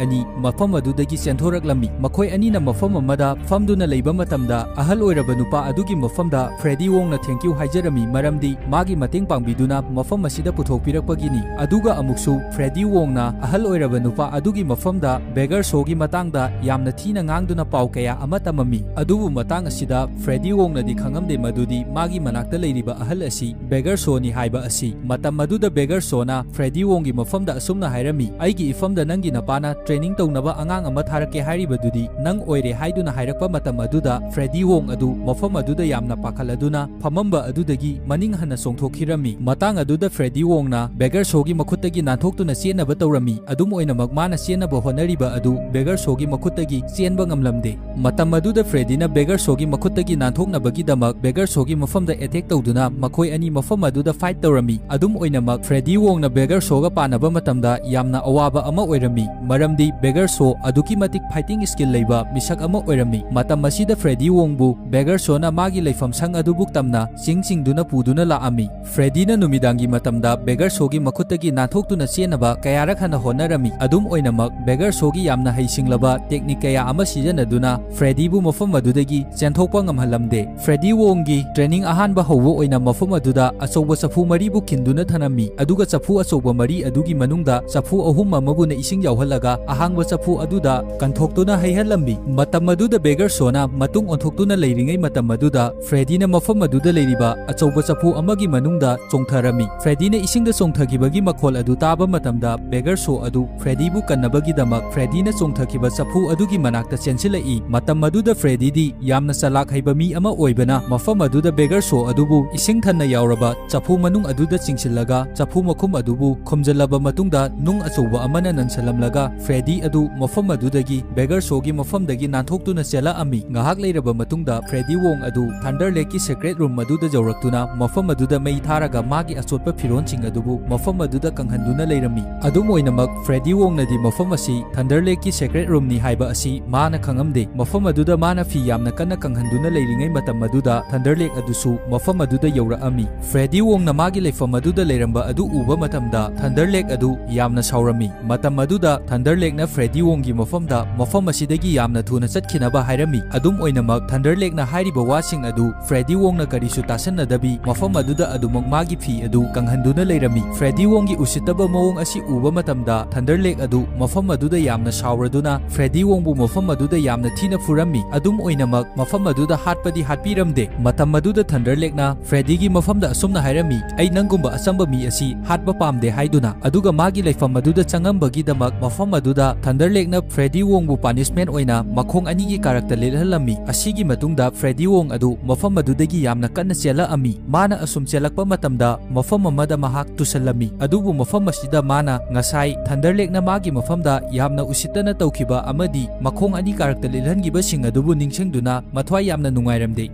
ꯑꯅꯤ ꯃꯐꯝ ꯑꯗꯨꯗꯒꯤ ꯆꯦꯟꯊꯣꯔꯛꯂꯝꯃꯤ꯫ ꯃꯈꯣꯏ ꯑꯅꯤꯅ ꯃꯐꯝ ꯑꯃꯗ ꯐꯝꯗꯨꯅ ꯂꯩꯕ ꯃꯇꯝꯗ ꯑꯍꯜ ꯑꯣꯏꯔꯕ ꯅꯨꯄꯥ ꯑꯗꯨꯒꯤ ꯃꯐꯝꯗ ꯐ꯭ꯔꯦꯗꯤ ꯋꯣꯡꯅ "Thank you" ꯍꯥꯏꯖꯔꯝꯃꯤ, ꯃꯔꯝꯗꯤ ꯃꯥꯒꯤ ꯃꯇꯦꯡ ꯄꯥꯡꯕꯤꯗꯨꯅ ꯃꯐꯝ ꯑꯁꯤꯗ ꯄꯨꯊꯣꯛꯄꯤꯔꯛꯄꯒꯤꯅꯤ꯫ ꯑꯗꯨꯒ ꯑꯃꯨꯛꯁꯨ ꯐ꯭ꯔꯦꯗꯤ ꯋꯣꯡꯅ ꯑꯍꯜ ꯑꯣꯏꯔꯕ ꯅꯨꯄꯥ ꯑꯗꯨꯒꯤ ꯃꯐꯝꯗ ꯕꯦꯒꯔ ꯁꯣꯒꯤ ꯃꯇꯥꯡꯗ ꯌꯥꯝꯅ ꯊꯤꯅ ꯉꯥꯡꯗꯨꯅ ꯄꯥꯎ ꯀꯌꯥ ꯑꯃ ꯇꯝꯃꯝꯃꯤ꯫ ꯑꯗꯨꯕꯨ ꯃꯇꯥꯡ ꯑꯁꯤꯗ ꯐ꯭ꯔꯦꯗꯤ ꯋꯣꯡꯅꯗꯤ ꯈꯪꯉꯝꯗꯦ ꯃꯗꯨꯗꯤ ꯃꯥꯒꯤ ꯃꯅꯥꯛꯇ ꯂꯩꯔꯤꯕ ꯑꯍꯜ ꯑꯁꯤ ꯕꯦꯒꯔ ꯁꯣꯅꯤ ꯍꯥꯏꯕ ꯑꯁꯤ꯫ ꯃꯇꯝ ꯑꯗꯨꯗ ꯕꯦꯒꯔ ꯁꯣꯅ ꯐ꯭ꯔꯦꯗꯤ ꯋꯣꯡꯒꯤ ꯃꯐꯝꯗ ꯑꯁꯨꯝꯅ ꯍꯥꯏꯔꯝꯃꯤ, "ꯑꯩꯒꯤ ꯏꯐꯝꯗ ꯅꯪꯒꯤ ꯅꯄꯥꯅ ꯇ꯭ꯔꯦꯅꯤꯡ ꯇꯧꯅꯕ ꯑꯉꯥꯡ ꯑꯃ ꯊꯥꯔꯛꯀꯦ ꯍꯥꯏꯔꯤꯕꯗꯨꯗꯤ ꯅꯪ ꯑꯣꯏꯔꯦ" ꯍꯥꯏꯗꯨꯅ ꯍꯥꯏꯔꯛꯄ ꯃꯇꯝ ꯑꯗꯨꯗ ꯐ꯭ꯔꯦꯗꯤ ꯋꯣꯡ ꯑꯗꯨ ꯃꯐꯝ ꯑꯗꯨꯗ ꯌꯥꯝꯅ ꯄꯥꯈꯠꯂꯗꯨꯅ ꯐꯝꯃꯝꯕ ꯑꯗꯨꯗꯒꯤ ꯃꯅꯤꯡ ꯍꯟꯅ ꯆꯣꯡꯊꯣꯛꯈꯤꯔꯝꯃꯤ꯫ ꯃꯇꯥꯡ ꯑꯗꯨꯗ ꯐ꯭ꯔꯦꯗꯤ ꯋꯣꯡꯅ ꯕꯦꯒꯔ ꯁꯣꯒꯤ ꯃꯈꯨꯠꯇꯒꯤ ꯅꯥꯟꯊꯣꯛꯇꯨꯅ ꯆꯦꯟ ꯆꯦꯟꯅꯕ ꯇꯧꯔꯝꯃꯤ꯫ ꯑꯗꯨꯝ ꯑꯣꯏꯅꯃꯛ, ꯃꯥꯅ ꯆꯦꯟꯅꯕ ꯍꯣꯠꯅꯔꯤꯕ ꯑꯗꯨ ꯕꯦꯒꯔ ꯁꯣꯒꯤ ꯃꯈꯨꯠꯇꯒꯤ ꯆꯦꯟꯕ ꯉꯝꯂꯝꯗꯦ꯫ ꯃꯇꯝ ꯑꯗꯨꯗ ꯐ꯭ꯔꯦꯗꯤꯅ ꯕꯦꯒꯔ ꯁꯣꯒꯤ ꯃꯈꯨꯠꯇꯒꯤ ꯅꯥꯟꯊꯣꯛꯅꯕꯒꯤꯗꯃꯛ ꯕꯦꯒꯔ ꯁꯣꯒꯤ ꯃꯐꯝꯗ ꯑꯦꯇꯦꯛ ꯇꯧꯗꯨꯅ ꯃꯈꯣꯏ ꯑꯅꯤ ꯃꯐꯝ ꯑꯗꯨꯗ ꯐꯥꯏꯠ ꯇꯧꯔꯝꯃꯤ꯫ ꯑꯗꯨꯝ ꯑꯣꯏꯅꯃꯛ, ꯐ꯭ꯔꯦꯗꯤ ꯋꯣꯡꯅ ꯕꯦꯒꯔ ꯁꯣꯒ ꯄꯥꯟꯅꯕ ꯃꯇꯝꯗ ꯌꯥꯝꯅ ꯑꯋꯥꯕ ꯑꯃ ꯑꯣꯏꯔꯝꯃꯤ, ꯃꯔꯝꯗꯤ ꯕꯦꯒꯔ ꯁꯣ ꯑꯗꯨꯛꯀꯤ ꯃꯇꯤꯛ ꯐꯥꯏꯇꯤꯡ ꯁ꯭ꯀꯤꯜ ꯂꯩꯕ ꯃꯤꯁꯛ ꯑꯃ ꯑꯣꯏꯔꯝꯃꯤ꯫ ꯃꯇꯝ ꯑꯁꯤꯗ ꯐ꯭ꯔꯦꯗꯤ ꯋꯣꯡꯕꯨ ꯕꯦꯒꯔ ꯁꯣꯅ ꯃꯥꯒꯤ ꯂꯩꯐꯝ ꯁꯪ ꯑꯗꯨꯕꯨ ꯇꯝꯅ ꯆꯤꯡ ꯆꯤꯡꯗꯨꯅ ꯄꯨꯗꯨꯅ ꯂꯥꯛꯑꯝꯃꯤ꯫ ꯐ꯭ꯔꯦꯗꯤꯅ ꯅꯨꯃꯤꯗꯥꯡꯒꯤ ꯃꯇꯝꯗ ꯕꯦꯒꯔ ꯁꯣꯒꯤ ꯃꯈꯨꯠꯇꯒꯤ ꯅꯥꯟꯊꯣꯛꯇꯨꯅ ꯆꯦꯟꯅꯕ ꯀꯌꯥꯔꯛ ꯍꯟꯅ ꯍꯣꯠꯅꯔꯝꯃꯤ꯫ ꯑꯗꯨꯝ ꯑꯣꯏꯅꯃꯛ, ꯕꯦꯒꯔ ꯁꯣꯒꯤ ꯌꯥꯝꯅ ꯍꯩꯁꯤꯡꯂꯕ ꯇꯦꯛꯅꯤꯛ ꯀꯌꯥ ꯑꯃ ꯁꯤꯖꯤꯟꯅꯗꯨꯅ ꯐ꯭ꯔꯦꯗꯤꯕꯨ ꯃꯐꯝ ꯑꯗꯨꯗꯒꯤ ꯆꯦꯟꯊꯣꯛꯄ ꯉꯝꯍꯜꯂꯝꯗꯦ꯫ ꯐ꯭ꯔꯦꯗꯤ ꯋꯣꯡꯒꯤ ꯇ꯭ꯔꯦꯅꯤꯡ ꯑꯍꯥꯟꯕ ꯍꯧꯕ ꯑꯣꯏꯅ ꯃꯐꯝ ꯑꯗꯨꯗ ꯑꯆꯧꯕ ꯆꯐꯨ ꯃꯔꯤꯕꯨ ꯈꯤꯟꯗꯨꯅ ꯊꯝꯂꯝꯃꯤ, ꯑꯗꯨꯒ ꯆꯐꯨ ꯑꯆꯧꯕ ꯃꯔꯤ ꯑꯗꯨꯒꯤ ꯃꯅꯨꯡꯗ ꯆꯐꯨ ꯑꯍꯨꯝ ꯑꯃꯕꯨꯅ ꯏꯁꯤꯡ ꯌꯥꯎꯍꯜꯂꯒ ꯑꯍꯥꯡꯕ ꯆꯐꯨ ꯑꯗꯨꯗ ꯀꯟꯊꯣꯛꯇꯨꯅ ꯍꯩꯍꯜꯂꯝꯃꯤ꯫ ꯃꯇꯝ ꯑꯗꯨꯗ ꯕꯦꯒꯔ ꯁꯣꯅ ꯃꯇꯨꯡ ꯑꯣꯟꯊꯣꯛꯇꯨꯅ ꯂꯩꯔꯤꯉꯩ ꯃꯇꯝ ꯑꯗꯨꯗ ꯐ꯭ꯔꯦꯗꯤꯅ ꯃꯐꯝ ꯑꯗꯨꯗ ꯂꯩꯔꯤꯕ ꯑꯆꯧꯕ ꯆꯐꯨ ꯑꯃꯒꯤ ꯃꯅꯨꯡꯗ ꯆꯣꯡꯊꯔꯝꯃꯤ꯫ ꯐ꯭ꯔꯦꯗꯤꯅ ꯏꯁꯤꯡꯗ ꯆꯣꯡꯊꯈꯤꯕꯒꯤ ꯃꯈꯣꯜ ꯑꯗꯨ ꯇꯥꯕ ꯃꯇꯝꯗ, ꯕꯦꯒꯔ ꯁꯣ ꯑꯗꯨ ꯐ꯭ꯔꯦꯗꯤꯕꯨ ꯀꯟꯅꯕꯒꯤꯗꯃꯛ ꯐ꯭ꯔꯦꯗꯤꯅ ꯆꯣꯡꯊꯈꯤꯕ ꯆꯐꯨ ꯑꯗꯨꯒꯤ ꯃꯅꯥꯛꯇ ꯆꯦꯟꯁꯤꯜꯂꯛꯏ꯫ ꯃꯇꯝ ꯑꯗꯨꯗ ꯐ꯭ꯔꯦꯗꯤꯗꯤ ꯌꯥꯝꯅ ꯆꯂꯥꯛ ꯍꯩꯕ ꯃꯤ ꯑꯃ ꯑꯣꯏꯕꯅ, ꯃꯐꯝ ꯑꯗꯨꯗ ꯕꯦꯒꯔ ꯁꯣ ꯑꯗꯨꯕꯨ ꯏꯁꯤꯡ ꯊꯟꯅ ꯌꯥꯎꯔꯕ ꯆꯐꯨ ꯃꯅꯨꯡ ꯑꯗꯨꯗ ꯆꯤꯡꯁꯤꯜꯂꯒ, ꯆꯐꯨ ꯃꯈꯨꯝ ꯑꯗꯨꯕꯨ ꯈꯨꯝꯖꯤꯜꯂꯕ ꯃꯇꯨꯡꯗ, ꯅꯨꯡ ꯑꯆꯧꯕ ꯑꯃꯅ ꯅꯟꯁꯤꯜꯂꯝꯂꯒ ꯐ꯭ꯔꯦꯗꯤ ꯑꯗꯨ ꯃꯐꯝ ꯑꯗꯨꯗꯒꯤ, ꯕꯦꯒꯔ ꯁꯣꯒꯤ ꯃꯐꯝꯗꯒꯤ ꯅꯥꯟꯊꯣꯛꯇꯨꯅ ꯆꯦꯜꯂꯛꯂꯝꯃꯤ꯫ ꯉꯥꯏꯍꯥꯛ ꯂꯩꯔꯕ ꯃꯇꯨꯡꯗ, ꯐ꯭ꯔꯦꯗꯤ ꯋꯣꯡ ꯑꯗꯨ ꯊꯟꯗꯔ ꯂꯦꯛꯀꯤ ꯁꯦꯀ꯭ꯔꯦꯠ ꯔꯨꯝ ꯑꯗꯨꯗ ꯌꯧꯔꯛꯇꯨꯅ, ꯃꯐꯝ ꯑꯗꯨꯗ ꯃꯩ ꯊꯥꯔꯒ ꯃꯥꯒꯤ ꯑꯆꯣꯠꯄ ꯐꯤꯔꯣꯜꯁꯤꯡ ꯑꯗꯨꯕꯨ ꯃꯐꯝ ꯑꯗꯨꯗ ꯀꯪꯍꯟꯗꯨꯅ ꯂꯩꯔꯝꯃꯤ꯫ ꯑꯗꯨꯝ ꯑꯣꯏꯅꯃꯛ, ꯐ꯭ꯔꯦꯗꯤ ꯋꯣꯡꯅꯗꯤ ꯃꯐꯝ ꯑꯁꯤ ꯊꯟꯗꯔ ꯂꯦꯛꯀꯤ ꯁꯦꯀ꯭ꯔꯦꯠ ꯔꯨꯝꯅꯤ ꯍꯥꯏꯕ ꯑꯁꯤ ꯃꯥꯅ ꯈꯪꯂꯝꯗꯦ꯫ ꯃꯐꯝ ꯑꯗꯨꯗ ꯃꯥꯅ ꯐꯤ ꯌꯥꯝꯅ ꯀꯟꯅ ꯀꯪꯍꯟꯗꯨꯅ ꯂꯩꯔꯤꯉꯩ ꯃꯇꯝ ꯑꯗꯨꯗ, ꯊꯟꯗꯔ ꯂꯦꯛ ꯑꯗꯨꯁꯨ ꯃꯐꯝ ꯑꯗꯨꯗ ꯌꯧꯔꯛꯂꯝꯃꯤ꯫ ꯐ꯭ꯔꯦꯗꯤ ꯋꯣꯡꯅ ꯃꯥꯒꯤ ꯂꯩꯐꯝ ꯑꯗꯨꯗ ꯂꯩꯔꯝꯕ ꯑꯗꯨ ꯎꯕ ꯃꯇꯝꯗ, ꯊꯟꯗꯔ ꯂꯦꯛ ꯑꯗꯨ ꯌꯥꯝꯅ ꯁꯥꯎꯔꯝꯃꯤ꯫ ꯃꯇꯝ ꯑꯗꯨꯗ ꯊꯟꯗꯔ ꯂꯦꯛꯅ ꯐ꯭ꯔꯦꯗꯤ ꯋꯣꯡꯒꯤ ꯃꯐꯝꯗ ꯃꯐꯝ ꯑꯁꯤꯗꯒꯤ ꯌꯥꯝꯅ ꯊꯨꯅ ꯆꯠꯈꯤꯅꯕ ꯍꯥꯏꯔꯝꯃꯤ꯫ ꯑꯗꯨꯝ ꯑꯣꯏꯅꯃꯛ, ꯊꯟꯗꯔ ꯂꯦꯛꯅ ꯍꯥꯏꯔꯤꯕ ꯋꯥꯁꯤꯡ ꯑꯗꯨ ꯐ꯭ꯔꯦꯗꯤ ꯋꯣꯡꯅ ꯀꯔꯤꯁꯨ ꯇꯥꯁꯟꯅꯗꯕꯤ, ꯃꯐꯝ ꯑꯗꯨꯗ ꯑꯗꯨꯃꯛ ꯃꯥꯒꯤ ꯐꯤ ꯑꯗꯨ ꯀꯪꯍꯟꯗꯨꯅ ꯂꯩꯔꯝꯃꯤ꯫ ꯐ꯭ꯔꯦꯗꯤ ꯋꯣꯡꯒꯤ ꯎꯁꯤꯠꯇꯕ ꯃꯑꯣꯡ ꯑꯁꯤ ꯎꯕ ꯃꯇꯝꯗ, ꯊꯟꯗꯔ ꯂꯦꯛ ꯑꯗꯨ ꯃꯐꯝ ꯑꯗꯨꯗ ꯌꯥꯝꯅ ꯁꯥꯎꯔꯗꯨꯅ ꯐ꯭ꯔꯦꯗꯤ ꯋꯣꯡꯕꯨ ꯃꯐꯝ ꯑꯗꯨꯗ ꯌꯥꯝꯅ ꯊꯤꯅ ꯐꯨꯔꯝꯃꯤ꯫ ꯑꯗꯨꯝ ꯑꯣꯏꯅꯃꯛ, ꯃꯐꯝ ꯑꯗꯨꯗ ꯍꯥꯠꯄꯗꯤ ꯍꯥꯠꯄꯤꯔꯝꯗꯦ꯫ ꯃꯇꯝ ꯑꯗꯨꯗ ꯊꯟꯗꯔ ꯂꯦꯛꯅ ꯐ꯭ꯔꯦꯗꯤꯒꯤ ꯃꯐꯝꯗ ꯑꯁꯨꯝꯅ ꯍꯥꯏꯔꯝꯃꯤ, "ꯑꯩ ꯅꯪꯒꯨꯝꯕ ꯑꯆꯝꯕ ꯃꯤ ꯑꯁꯤ ꯍꯥꯠꯄ ꯄꯥꯝꯗꯦ" ꯍꯥꯏꯗꯨꯅ꯫ ꯑꯗꯨꯒ ꯃꯥꯒꯤ ꯂꯩꯐꯝ ꯑꯗꯨꯗ ꯆꯪꯂꯝꯕꯒꯤꯗꯃꯛ, ꯃꯐꯝ ꯑꯗꯨꯗ ꯊꯟꯗꯔ ꯂꯦꯛꯅ ꯐ꯭ꯔꯦꯗꯤ ꯋꯣꯡꯕꯨ ꯄꯥꯅꯤꯁꯃꯦꯟ ꯑꯣꯏꯅ ꯃꯈꯣꯡ ꯑꯅꯤꯒꯤ ꯀꯥꯔꯛꯇ ꯂꯦꯠꯍꯜꯂꯝꯃꯤ꯫ ꯑꯁꯤꯒꯤ ꯃꯇꯨꯡꯗ ꯐ꯭ꯔꯦꯗꯤ ꯋꯣꯡ ꯑꯗꯨ ꯃꯐꯝ ꯑꯗꯨꯗꯒꯤ ꯌꯥꯝꯅ ꯀꯟꯅ ꯆꯦꯜꯂꯛꯂꯝꯃꯤ꯫ ꯃꯥꯅ ꯑꯁꯨꯝ ꯆꯦꯜꯂꯛꯄ ꯃꯇꯝꯗ, ꯃꯐꯝ ꯑꯃꯗ ꯃꯍꯥꯛ ꯇꯨꯁꯜꯂꯝꯃꯤ꯫ ꯑꯗꯨꯕꯨ ꯃꯐꯝ ꯑꯁꯤꯗ ꯃꯥꯅ ꯉꯁꯥꯏ ꯊꯟꯗꯔ ꯂꯦꯛꯅ ꯃꯥꯒꯤ ꯃꯐꯝꯗ ꯌꯥꯝꯅ ꯎꯁꯤꯠꯇꯅ ꯇꯧꯈꯤꯕ ꯑꯃꯗꯤ ꯃꯈꯣꯡ ꯑꯅꯤ ꯀꯥꯔꯛꯇ ꯂꯤꯠꯍꯟꯈꯤꯕꯁꯤꯡ ꯑꯗꯨꯕꯨ ꯅꯤꯡꯁꯤꯡꯗꯨꯅ ꯃꯊ꯭ꯋꯥꯏ ꯌꯥꯝꯅ ꯅꯨꯡꯉꯥꯏꯔꯝꯗꯦ꯫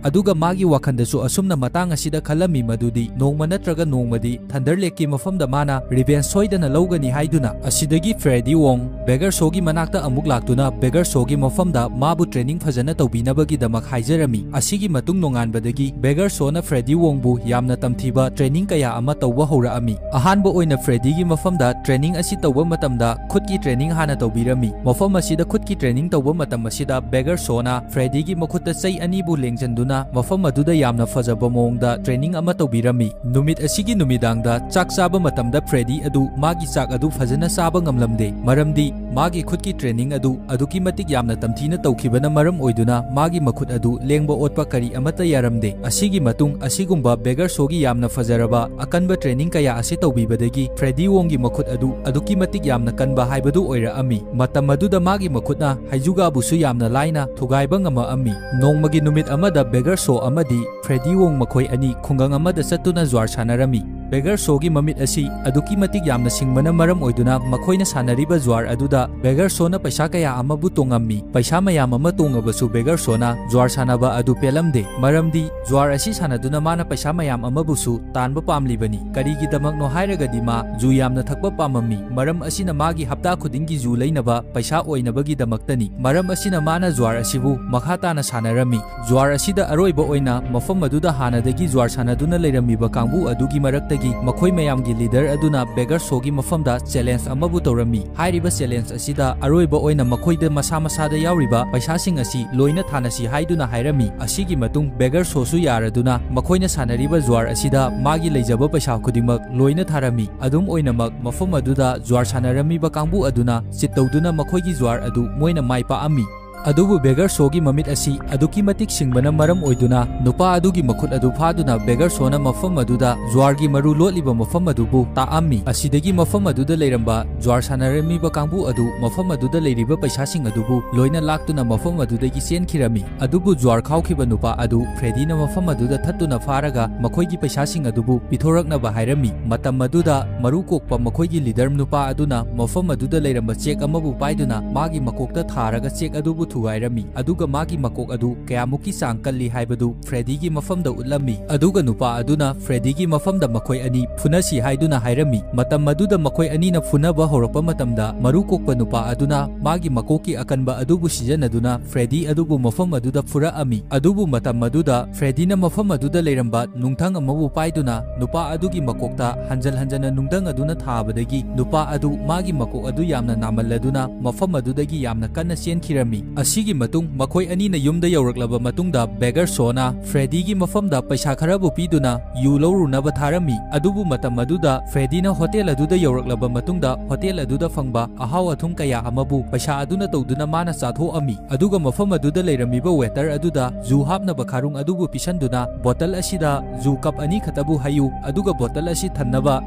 ꯑꯗꯨꯒ ꯃꯥꯒꯤ ꯋꯥꯈꯜꯗꯁꯨ ꯑꯁꯨꯝꯅ ꯃꯇꯥꯡ ꯑꯁꯤꯗ ꯈꯜꯂꯝꯃꯤ ꯃꯗꯨꯗꯤ ꯅꯣꯡꯃ ꯅꯠꯇ꯭ꯔꯒ ꯅꯣꯡꯃꯗꯤ ꯊꯟꯗꯔ ꯂꯦꯛꯀꯤ ꯃꯐꯝꯗ ꯃꯥꯅ ꯔꯤꯚꯦꯟꯖ ꯁꯣꯏꯗꯅ ꯂꯧꯒꯅꯤ ꯍꯥꯏꯗꯨꯅ꯫ ꯑꯁꯤꯗꯒꯤ ꯐ꯭ꯔꯦꯗꯤ ꯋꯣꯡ ꯕꯦꯒꯔ ꯁꯣꯒꯤ ꯃꯅꯥꯛꯇ ꯑꯃꯨꯛ ꯂꯥꯛꯇꯨꯅ ꯕꯦꯒꯔ ꯁꯣꯒꯤ ꯃꯐꯝꯗ ꯃꯥꯕꯨ ꯇ꯭ꯔꯦꯅꯤꯡ ꯐꯖꯅ ꯇꯧꯕꯤꯅꯕꯒꯤꯗꯃꯛ ꯍꯥꯏꯖꯔꯝꯃꯤ꯫ ꯑꯁꯤꯒꯤ ꯃꯇꯨꯡ ꯅꯣꯡꯉꯥꯟꯕꯗꯒꯤ ꯕꯦꯒꯔ ꯁꯣꯅ ꯐ꯭ꯔꯦꯗꯤ ꯋꯣꯡꯕꯨ ꯌꯥꯝꯅ ꯇꯝꯊꯤꯕ ꯇ꯭ꯔꯦꯅꯤꯡ ꯀꯌꯥ ꯑꯃ ꯇꯧꯕ ꯍꯧꯔꯛꯑꯝꯃꯤ꯫ ꯑꯍꯥꯟꯕ ꯑꯣꯏꯅ ꯐ꯭ꯔꯦꯗꯤꯒꯤ ꯃꯐꯝꯗ ꯇ꯭ꯔꯦꯅꯤꯡ ꯑꯁꯤ ꯇꯧꯕ ꯃꯇꯝꯗ ꯈꯨꯠꯀꯤ ꯇ꯭ꯔꯦꯅꯤꯡ ꯍꯥꯟꯅ ꯇꯧꯕꯤꯔꯝꯃꯤ꯫ ꯃꯐꯝ ꯑꯁꯤꯗ ꯈꯨꯠꯀꯤ ꯇ꯭ꯔꯦꯅꯤꯡ ꯇꯧꯕ ꯃꯇꯝ ꯑꯁꯤꯗ ꯕꯦꯒꯔ ꯁꯣꯅ ꯐ꯭ꯔꯦꯗꯤꯒꯤ ꯃꯈꯨꯠꯇ ꯆꯩ ꯑꯅꯤꯕꯨ ꯂꯦꯡꯖꯟꯗꯨꯅ ꯃꯐꯝ ꯑꯗꯨꯗ ꯌꯥꯝꯅ ꯐꯖꯕ ꯃꯑꯣꯡꯗ ꯇ꯭ꯔꯦꯅꯤꯡ ꯑꯃ ꯇꯧꯕꯤꯔꯝꯃꯤ꯫ ꯅꯨꯃꯤꯠ ꯑꯁꯤꯒꯤ ꯅꯨꯃꯤꯗꯥꯡꯗ ꯆꯥꯛ ꯆꯥꯕ ꯃꯇꯝꯗ ꯐ꯭ꯔꯦꯗꯤ ꯑꯗꯨ ꯃꯥꯒꯤ ꯆꯥꯛ ꯑꯗꯨ ꯐꯖꯅ ꯆꯥꯕ ꯉꯝꯂꯝꯗꯦ, ꯃꯔꯝꯗꯤ ꯃꯥꯒꯤ ꯈꯨꯠꯀꯤ ꯇ꯭ꯔꯦꯅꯤꯡ ꯑꯗꯨ ꯑꯗꯨꯛꯀꯤ ꯃꯇꯤꯛ ꯌꯥꯝꯅ ꯇꯝꯊꯤꯅ ꯇꯧꯈꯤꯕꯅ ꯃꯔꯝ ꯑꯣꯏꯗꯨꯅ ꯃꯥꯒꯤ ꯃꯈꯨꯠ ꯑꯗꯨ ꯂꯦꯡꯕ ꯑꯣꯠꯄ ꯀꯔꯤ ꯑꯃꯠꯇ ꯌꯥꯔꯝꯗꯦ꯫ ꯑꯁꯤꯒꯤ ꯃꯇꯨꯡ ꯑꯁꯤꯒꯨꯝꯕ ꯕꯦꯒꯔ ꯁꯣꯒꯤ ꯌꯥꯝꯅ ꯐꯖꯔꯕ ꯑꯀꯟꯕ ꯇ꯭ꯔꯦꯅꯤꯡ ꯀꯌꯥ ꯑꯁꯤ ꯇꯧꯕꯤꯕꯗꯒꯤ ꯐ꯭ꯔꯦꯗꯤ ꯋꯣꯡꯒꯤ ꯃꯈꯨꯠ ꯑꯗꯨ ꯑꯗꯨꯛꯀꯤ ꯃꯇꯤꯛ ꯌꯥꯝꯅ ꯀꯟꯕ ꯍꯥꯏꯕꯗꯨ ꯑꯣꯏꯔꯛꯑꯝꯃꯤ꯫ ꯃꯇꯝ ꯑꯗꯨꯗ ꯃꯥꯒꯤ ꯃꯈꯨꯠꯅ ꯍꯩꯖꯨꯒꯥꯕꯨꯁꯨ ꯌꯥꯝꯅ ꯂꯥꯏꯅ ꯊꯨꯒꯥꯏꯕ ꯉꯝꯃꯛꯑꯝꯃꯤ꯫ ꯅꯣꯡꯃꯒꯤ ꯅꯨꯃꯤꯠ ꯑꯃꯗ ꯕꯦꯒꯔ ꯁꯣ ꯑꯃꯗꯤ ꯐ꯭ꯔꯦꯗꯤ ꯋꯣꯡ ꯃꯈꯣꯏ ꯑꯅꯤ ꯈꯨꯡꯒꯪ ꯑꯃꯗ ꯆꯠꯇꯨꯅ ꯖ꯭ꯋꯥꯔ ꯁꯥꯟꯅꯔꯝꯃꯤ꯫ ꯕꯦꯒꯔ ꯁꯣꯒꯤ ꯃꯃꯤꯠ ꯑꯁꯤ ꯑꯗꯨꯛꯀꯤ ꯃꯇꯤꯛ ꯌꯥꯝꯅ ꯁꯤꯡꯕꯅ ꯃꯔꯝ ꯑꯣꯏꯗꯨꯅ ꯃꯈꯣꯏꯅ ꯁꯥꯟꯅꯔꯤꯕ ꯖ꯭ꯋꯥꯔ ꯑꯗꯨꯗ ꯕꯦꯒꯔ ꯁꯣꯅ ꯄꯩꯁꯥ ꯀꯌꯥ ꯑꯃꯕꯨ ꯇꯣꯡꯉꯝꯃꯤ꯫ ꯄꯩꯁꯥ ꯃꯌꯥꯝ ꯑꯃ ꯇꯣꯡꯉꯕꯁꯨ ꯕꯦꯒꯔ ꯁꯣꯅ ꯖ꯭ꯋꯥꯔ ꯁꯥꯟꯅꯕ ꯑꯗꯨ ꯄꯦꯜꯂꯝꯗꯦ, ꯃꯔꯝꯗꯤ ꯖ꯭ꯋꯥꯔ ꯑꯁꯤ ꯁꯥꯟꯅꯗꯨꯅ ꯃꯥꯅ ꯄꯩꯁꯥ ꯃꯌꯥꯝ ꯑꯃꯕꯨꯁꯨ ꯇꯥꯟꯕ ꯄꯥꯝꯂꯤꯕꯅꯤ꯫ ꯀꯔꯤꯒꯤꯗꯃꯛꯅꯣ ꯍꯥꯏꯔꯒꯗꯤ ꯃꯥ ꯖꯨ ꯌꯥꯝꯅ ꯊꯛꯄ ꯄꯥꯝꯃꯝꯃꯤ꯫ ꯃꯔꯝ ꯑꯁꯤꯅ ꯃꯥꯒꯤ ꯍꯞꯇꯥ ꯈꯨꯗꯤꯡꯒꯤ ꯖꯨ ꯂꯩꯅꯕ ꯄꯩꯁꯥ ꯑꯣꯏꯅꯕꯒꯤꯗꯃꯛꯇꯅꯤ꯫ ꯃꯔꯝ ꯑꯁꯤꯅ ꯃꯥꯅ ꯖ꯭ꯋꯥꯔ ꯑꯁꯤꯕꯨ ꯃꯈꯥ ꯇꯥꯅ ꯁꯥꯟꯅꯔꯝꯃꯤ꯫ ꯖ꯭ꯋꯥꯔ ꯑꯁꯤꯗ ꯑꯔꯣꯏꯕ ꯑꯣꯏꯅ ꯃꯐꯝ ꯑꯗꯨꯗ ꯍꯥꯟꯅꯗꯒꯤ ꯖ꯭ꯋꯥꯔ ꯁꯥꯟꯅꯗꯨꯅ ꯂꯩꯔꯝꯃꯤꯕ ꯀꯥꯡꯕꯨ ꯑꯗꯨꯒꯤ ꯃꯔꯛꯇꯒꯤ ꯃꯈꯣꯏ ꯃꯌꯥꯝꯒꯤ ꯂꯤꯗꯔ ꯑꯗꯨꯅ ꯕꯦꯒꯔ ꯁꯣꯒꯤ ꯃꯐꯝꯗ ꯆꯦꯂꯦꯟꯖ ꯑꯃꯕꯨ ꯇꯧꯔꯝꯃꯤ꯫ ꯍꯥꯏꯔꯤꯕ ꯆꯦꯂꯦꯟꯖ ꯑꯁꯤꯗ ꯑꯔꯣꯏꯕ ꯑꯣꯏꯅ ꯃꯈꯣꯏꯗ ꯃꯁꯥ ꯃꯁꯥꯗ ꯌꯥꯎꯔꯤꯕ ꯄꯩꯁꯥꯁꯤꯡ ꯑꯁꯤ ꯂꯣꯏꯅ ꯊꯥꯅꯁꯤ ꯍꯥꯏꯗꯨꯅ ꯍꯥꯏꯔꯝꯃꯤ꯫ ꯑꯁꯤꯒꯤ ꯃꯇꯨꯡ ꯕꯦꯒꯔ ꯁꯣꯁꯨ ꯌꯥꯔꯗꯨꯅ ꯃꯈꯣꯏꯅ ꯁꯥꯟꯅꯔꯤꯕ ꯖ꯭ꯋꯥꯔ ꯑꯁꯤꯗ ꯃꯥꯒꯤ ꯂꯩꯖꯕ ꯄꯩꯁꯥ ꯈꯨꯗꯤꯡꯃꯛ ꯂꯣꯏꯅ ꯊꯥꯔꯝꯃꯤ꯫ ꯑꯗꯨꯝ ꯑꯣꯏꯅꯃꯛ, ꯃꯐꯝ ꯑꯗꯨꯗ ꯖ꯭ꯋꯥꯔ ꯁꯥꯟꯅꯔꯝꯃꯤꯕ ꯀꯥꯡꯕꯨ ꯑꯗꯨꯅ ꯆꯤꯠ ꯇꯧꯗꯨꯅ ꯃꯈꯣꯏꯒꯤ ꯖ꯭ꯋꯥꯔ ꯑꯗꯨ ꯃꯣꯏꯅ ꯃꯥꯏ ꯄꯥꯛꯑꯝꯃꯤ꯫ ꯑꯗꯨꯕꯨ ꯕꯦꯒꯔ ꯁꯣꯒꯤ ꯃꯃꯤꯠ ꯑꯁꯤ ꯑꯗꯨꯛꯀꯤ ꯃꯇꯤꯛ ꯁꯤꯡꯕꯅ ꯃꯔꯝ ꯑꯣꯏꯗꯨꯅ ꯅꯨꯄꯥ ꯑꯗꯨꯒꯤ ꯃꯈꯨꯠ ꯑꯗꯨ ꯐꯥꯗꯨꯅ ꯕꯦꯒꯔ ꯁꯣꯅ ꯃꯐꯝ ꯑꯗꯨꯗ ꯖ꯭ꯋꯥꯔꯒꯤ ꯃꯔꯨ ꯂꯣꯠꯂꯤꯕ ꯃꯐꯝ ꯑꯗꯨꯕꯨ ꯇꯥꯛꯑꯝꯃꯤ꯫ ꯑꯁꯤꯗꯒꯤ ꯃꯐꯝ ꯑꯗꯨꯗ ꯂꯩꯔꯝꯕ ꯖ꯭ꯋꯥꯔ ꯁꯥꯟꯅꯔꯝꯃꯤꯕ ꯀꯥꯡꯕꯨ ꯑꯗꯨ ꯃꯐꯝ ꯑꯗꯨꯗ ꯂꯩꯔꯤꯕ ꯄꯩꯁꯥꯁꯤꯡ ꯑꯗꯨꯕꯨ ꯂꯣꯏꯅ ꯂꯥꯛꯇꯨꯅ ꯃꯐꯝ ꯑꯗꯨꯗꯒꯤ ꯆꯦꯟꯈꯤꯔꯝꯃꯤ꯫ ꯑꯗꯨꯕꯨ ꯖ꯭ꯋꯥꯔ ꯈꯥꯎꯈꯤꯕ ꯅꯨꯄꯥ ꯑꯗꯨ ꯐ꯭ꯔꯦꯗꯤꯅ ꯃꯐꯝ ꯑꯗꯨꯗ ꯊꯠꯇꯨꯅ ꯐꯥꯔꯒ ꯃꯈꯣꯏꯒꯤ ꯄꯩꯁꯥꯁꯤꯡ ꯑꯗꯨꯕꯨ ꯄꯤꯊꯣꯔꯛꯅꯕ ꯍꯥꯏꯔꯝꯃꯤ꯫ ꯃꯇꯝ ꯑꯗꯨꯗ ꯃꯔꯨ ꯀꯣꯛꯄ ꯃꯈꯣꯏꯒꯤ ꯂꯤꯗꯔ ꯅꯨꯄꯥ ꯑꯗꯨꯅ ꯃꯐꯝ ꯑꯗꯨꯗ ꯂꯩꯔꯝꯕ ꯆꯦꯛ ꯑꯃꯕꯨ ꯄꯥꯏꯗꯨꯅ ꯃꯥꯒꯤ ꯃꯀꯣꯛꯇ ꯊꯥꯔꯒ ꯆꯦꯛ ꯑꯗꯨꯕꯨ ꯊꯨꯒꯥꯏꯔꯝꯃꯤ꯫ ꯑꯗꯨꯒ ꯃꯥꯒꯤ ꯃꯀꯣꯛ ꯑꯗꯨ ꯀꯌꯥꯃꯨꯛꯀꯤ ꯆꯥꯡ ꯀꯜꯂꯤ ꯍꯥꯏꯕꯗꯨ ꯐ꯭ꯔꯦꯗꯤꯒꯤ ꯃꯐꯝꯗ ꯎꯠꯂꯝꯃꯤ꯫ ꯑꯗꯨꯒ ꯅꯨꯄꯥ ꯑꯗꯨꯅ ꯐ꯭ꯔꯦꯗꯤꯒꯤ ꯃꯐꯝꯗ ꯃꯈꯣꯏ ꯑꯅꯤ ꯐꯨꯅꯁꯤ ꯍꯥꯏꯗꯨꯅ ꯍꯥꯏꯔꯝꯃꯤ꯫ ꯃꯇꯝ ꯑꯗꯨꯗ ꯃꯈꯣꯏ ꯑꯅꯤꯅ ꯐꯨꯅꯕ ꯍꯧꯔꯛꯄ ꯃꯇꯝꯗ ꯃꯔꯨ ꯀꯣꯛꯄ ꯅꯨꯄꯥ ꯑꯗꯨꯅ ꯃꯥꯒꯤ ꯃꯀꯣꯛꯀꯤ ꯑꯀꯟꯕ ꯑꯗꯨꯕꯨ ꯁꯤꯖꯤꯟꯅꯗꯨꯅ ꯐ꯭ꯔꯦꯗꯤ ꯑꯗꯨꯕꯨ ꯃꯐꯝ ꯑꯗꯨꯗ ꯐꯨꯔꯛꯑꯝꯃꯤ꯫ ꯑꯗꯨꯕꯨ ꯃꯇꯝ ꯑꯗꯨꯗ ꯐ꯭ꯔꯦꯗꯤꯅ ꯃꯐꯝ ꯑꯗꯨꯗ ꯂꯩꯔꯝꯕ ꯅꯨꯡꯊꯪ ꯑꯃꯕꯨ ꯄꯥꯏꯗꯨꯅ ꯅꯨꯄꯥ ꯑꯗꯨꯒꯤ ꯃꯀꯣꯛꯇ ꯍꯟꯖꯜ ꯍꯟꯖꯟꯅ ꯅꯨꯡꯊꯪ ꯑꯗꯨꯅ ꯊꯥꯕꯗꯒꯤ ꯅꯨꯄꯥ ꯑꯗꯨ ꯃꯥꯒꯤ ꯃꯀꯣꯛ ꯑꯗꯨ ꯌꯥꯝꯅ ꯅꯥꯃꯜꯂꯗꯨꯅ ꯃꯐꯝ ꯑꯗꯨꯗꯒꯤ ꯌꯥꯝꯅ ꯀꯟꯅ ꯆꯦꯟꯈꯤꯔꯝꯃꯤ꯫ ꯑꯁꯤꯒꯤ ꯃꯇꯨꯡ ꯃꯈꯣꯏ ꯑꯅꯤꯅ ꯌꯨꯝꯗ ꯌꯧꯔꯛꯂꯕ ꯃꯇꯨꯡꯗ ꯕꯦꯒꯔ ꯁꯣꯅ ꯐ꯭ꯔꯦꯗꯤꯒꯤ ꯃꯐꯝꯗ ꯄꯩꯁꯥ ꯈꯔꯕꯨ ꯄꯤꯗꯨꯅ ꯌꯨ ꯂꯧꯔꯨꯅꯕ ꯊꯥꯔꯝꯃꯤ꯫ ꯑꯗꯨꯕꯨ ꯃꯇꯝ ꯑꯗꯨꯗ ꯐ꯭ꯔꯦꯗꯤꯅ ꯍꯣꯇꯦꯜ ꯑꯗꯨꯗ ꯌꯧꯔꯛꯂꯕ ꯃꯇꯨꯡꯗ ꯍꯣꯇꯦꯜ ꯑꯗꯨꯗ ꯐꯪꯕ ꯑꯍꯥꯎ ꯑꯊꯨꯝ ꯀꯌꯥ ꯑꯃꯕꯨ ꯄꯩꯁꯥ ꯑꯗꯨꯅ ꯇꯧꯗꯨꯅ ꯃꯥꯅ ꯆꯥꯊꯣꯛꯑꯝꯃꯤ꯫ ꯑꯗꯨꯒ ꯃꯐꯝ ꯑꯗꯨꯗ ꯂꯩꯔꯝꯃꯤꯕ ꯋꯦꯇꯔ ꯑꯗꯨꯗ ꯖꯨ ꯍꯥꯞꯅꯕ ꯈꯥꯔꯨꯡ ꯑꯗꯨꯕꯨ ꯄꯤꯁꯟꯗꯨꯅ ꯕꯣꯇꯜ ꯑꯁꯤꯗ ꯖꯨ ꯀꯞ ꯑꯅꯤ ꯈꯛꯇꯕꯨ ꯍꯩꯌꯨ, ꯑꯗꯨꯒ ꯕꯣꯇꯜ ꯑꯁꯤ ꯊꯟꯅꯕ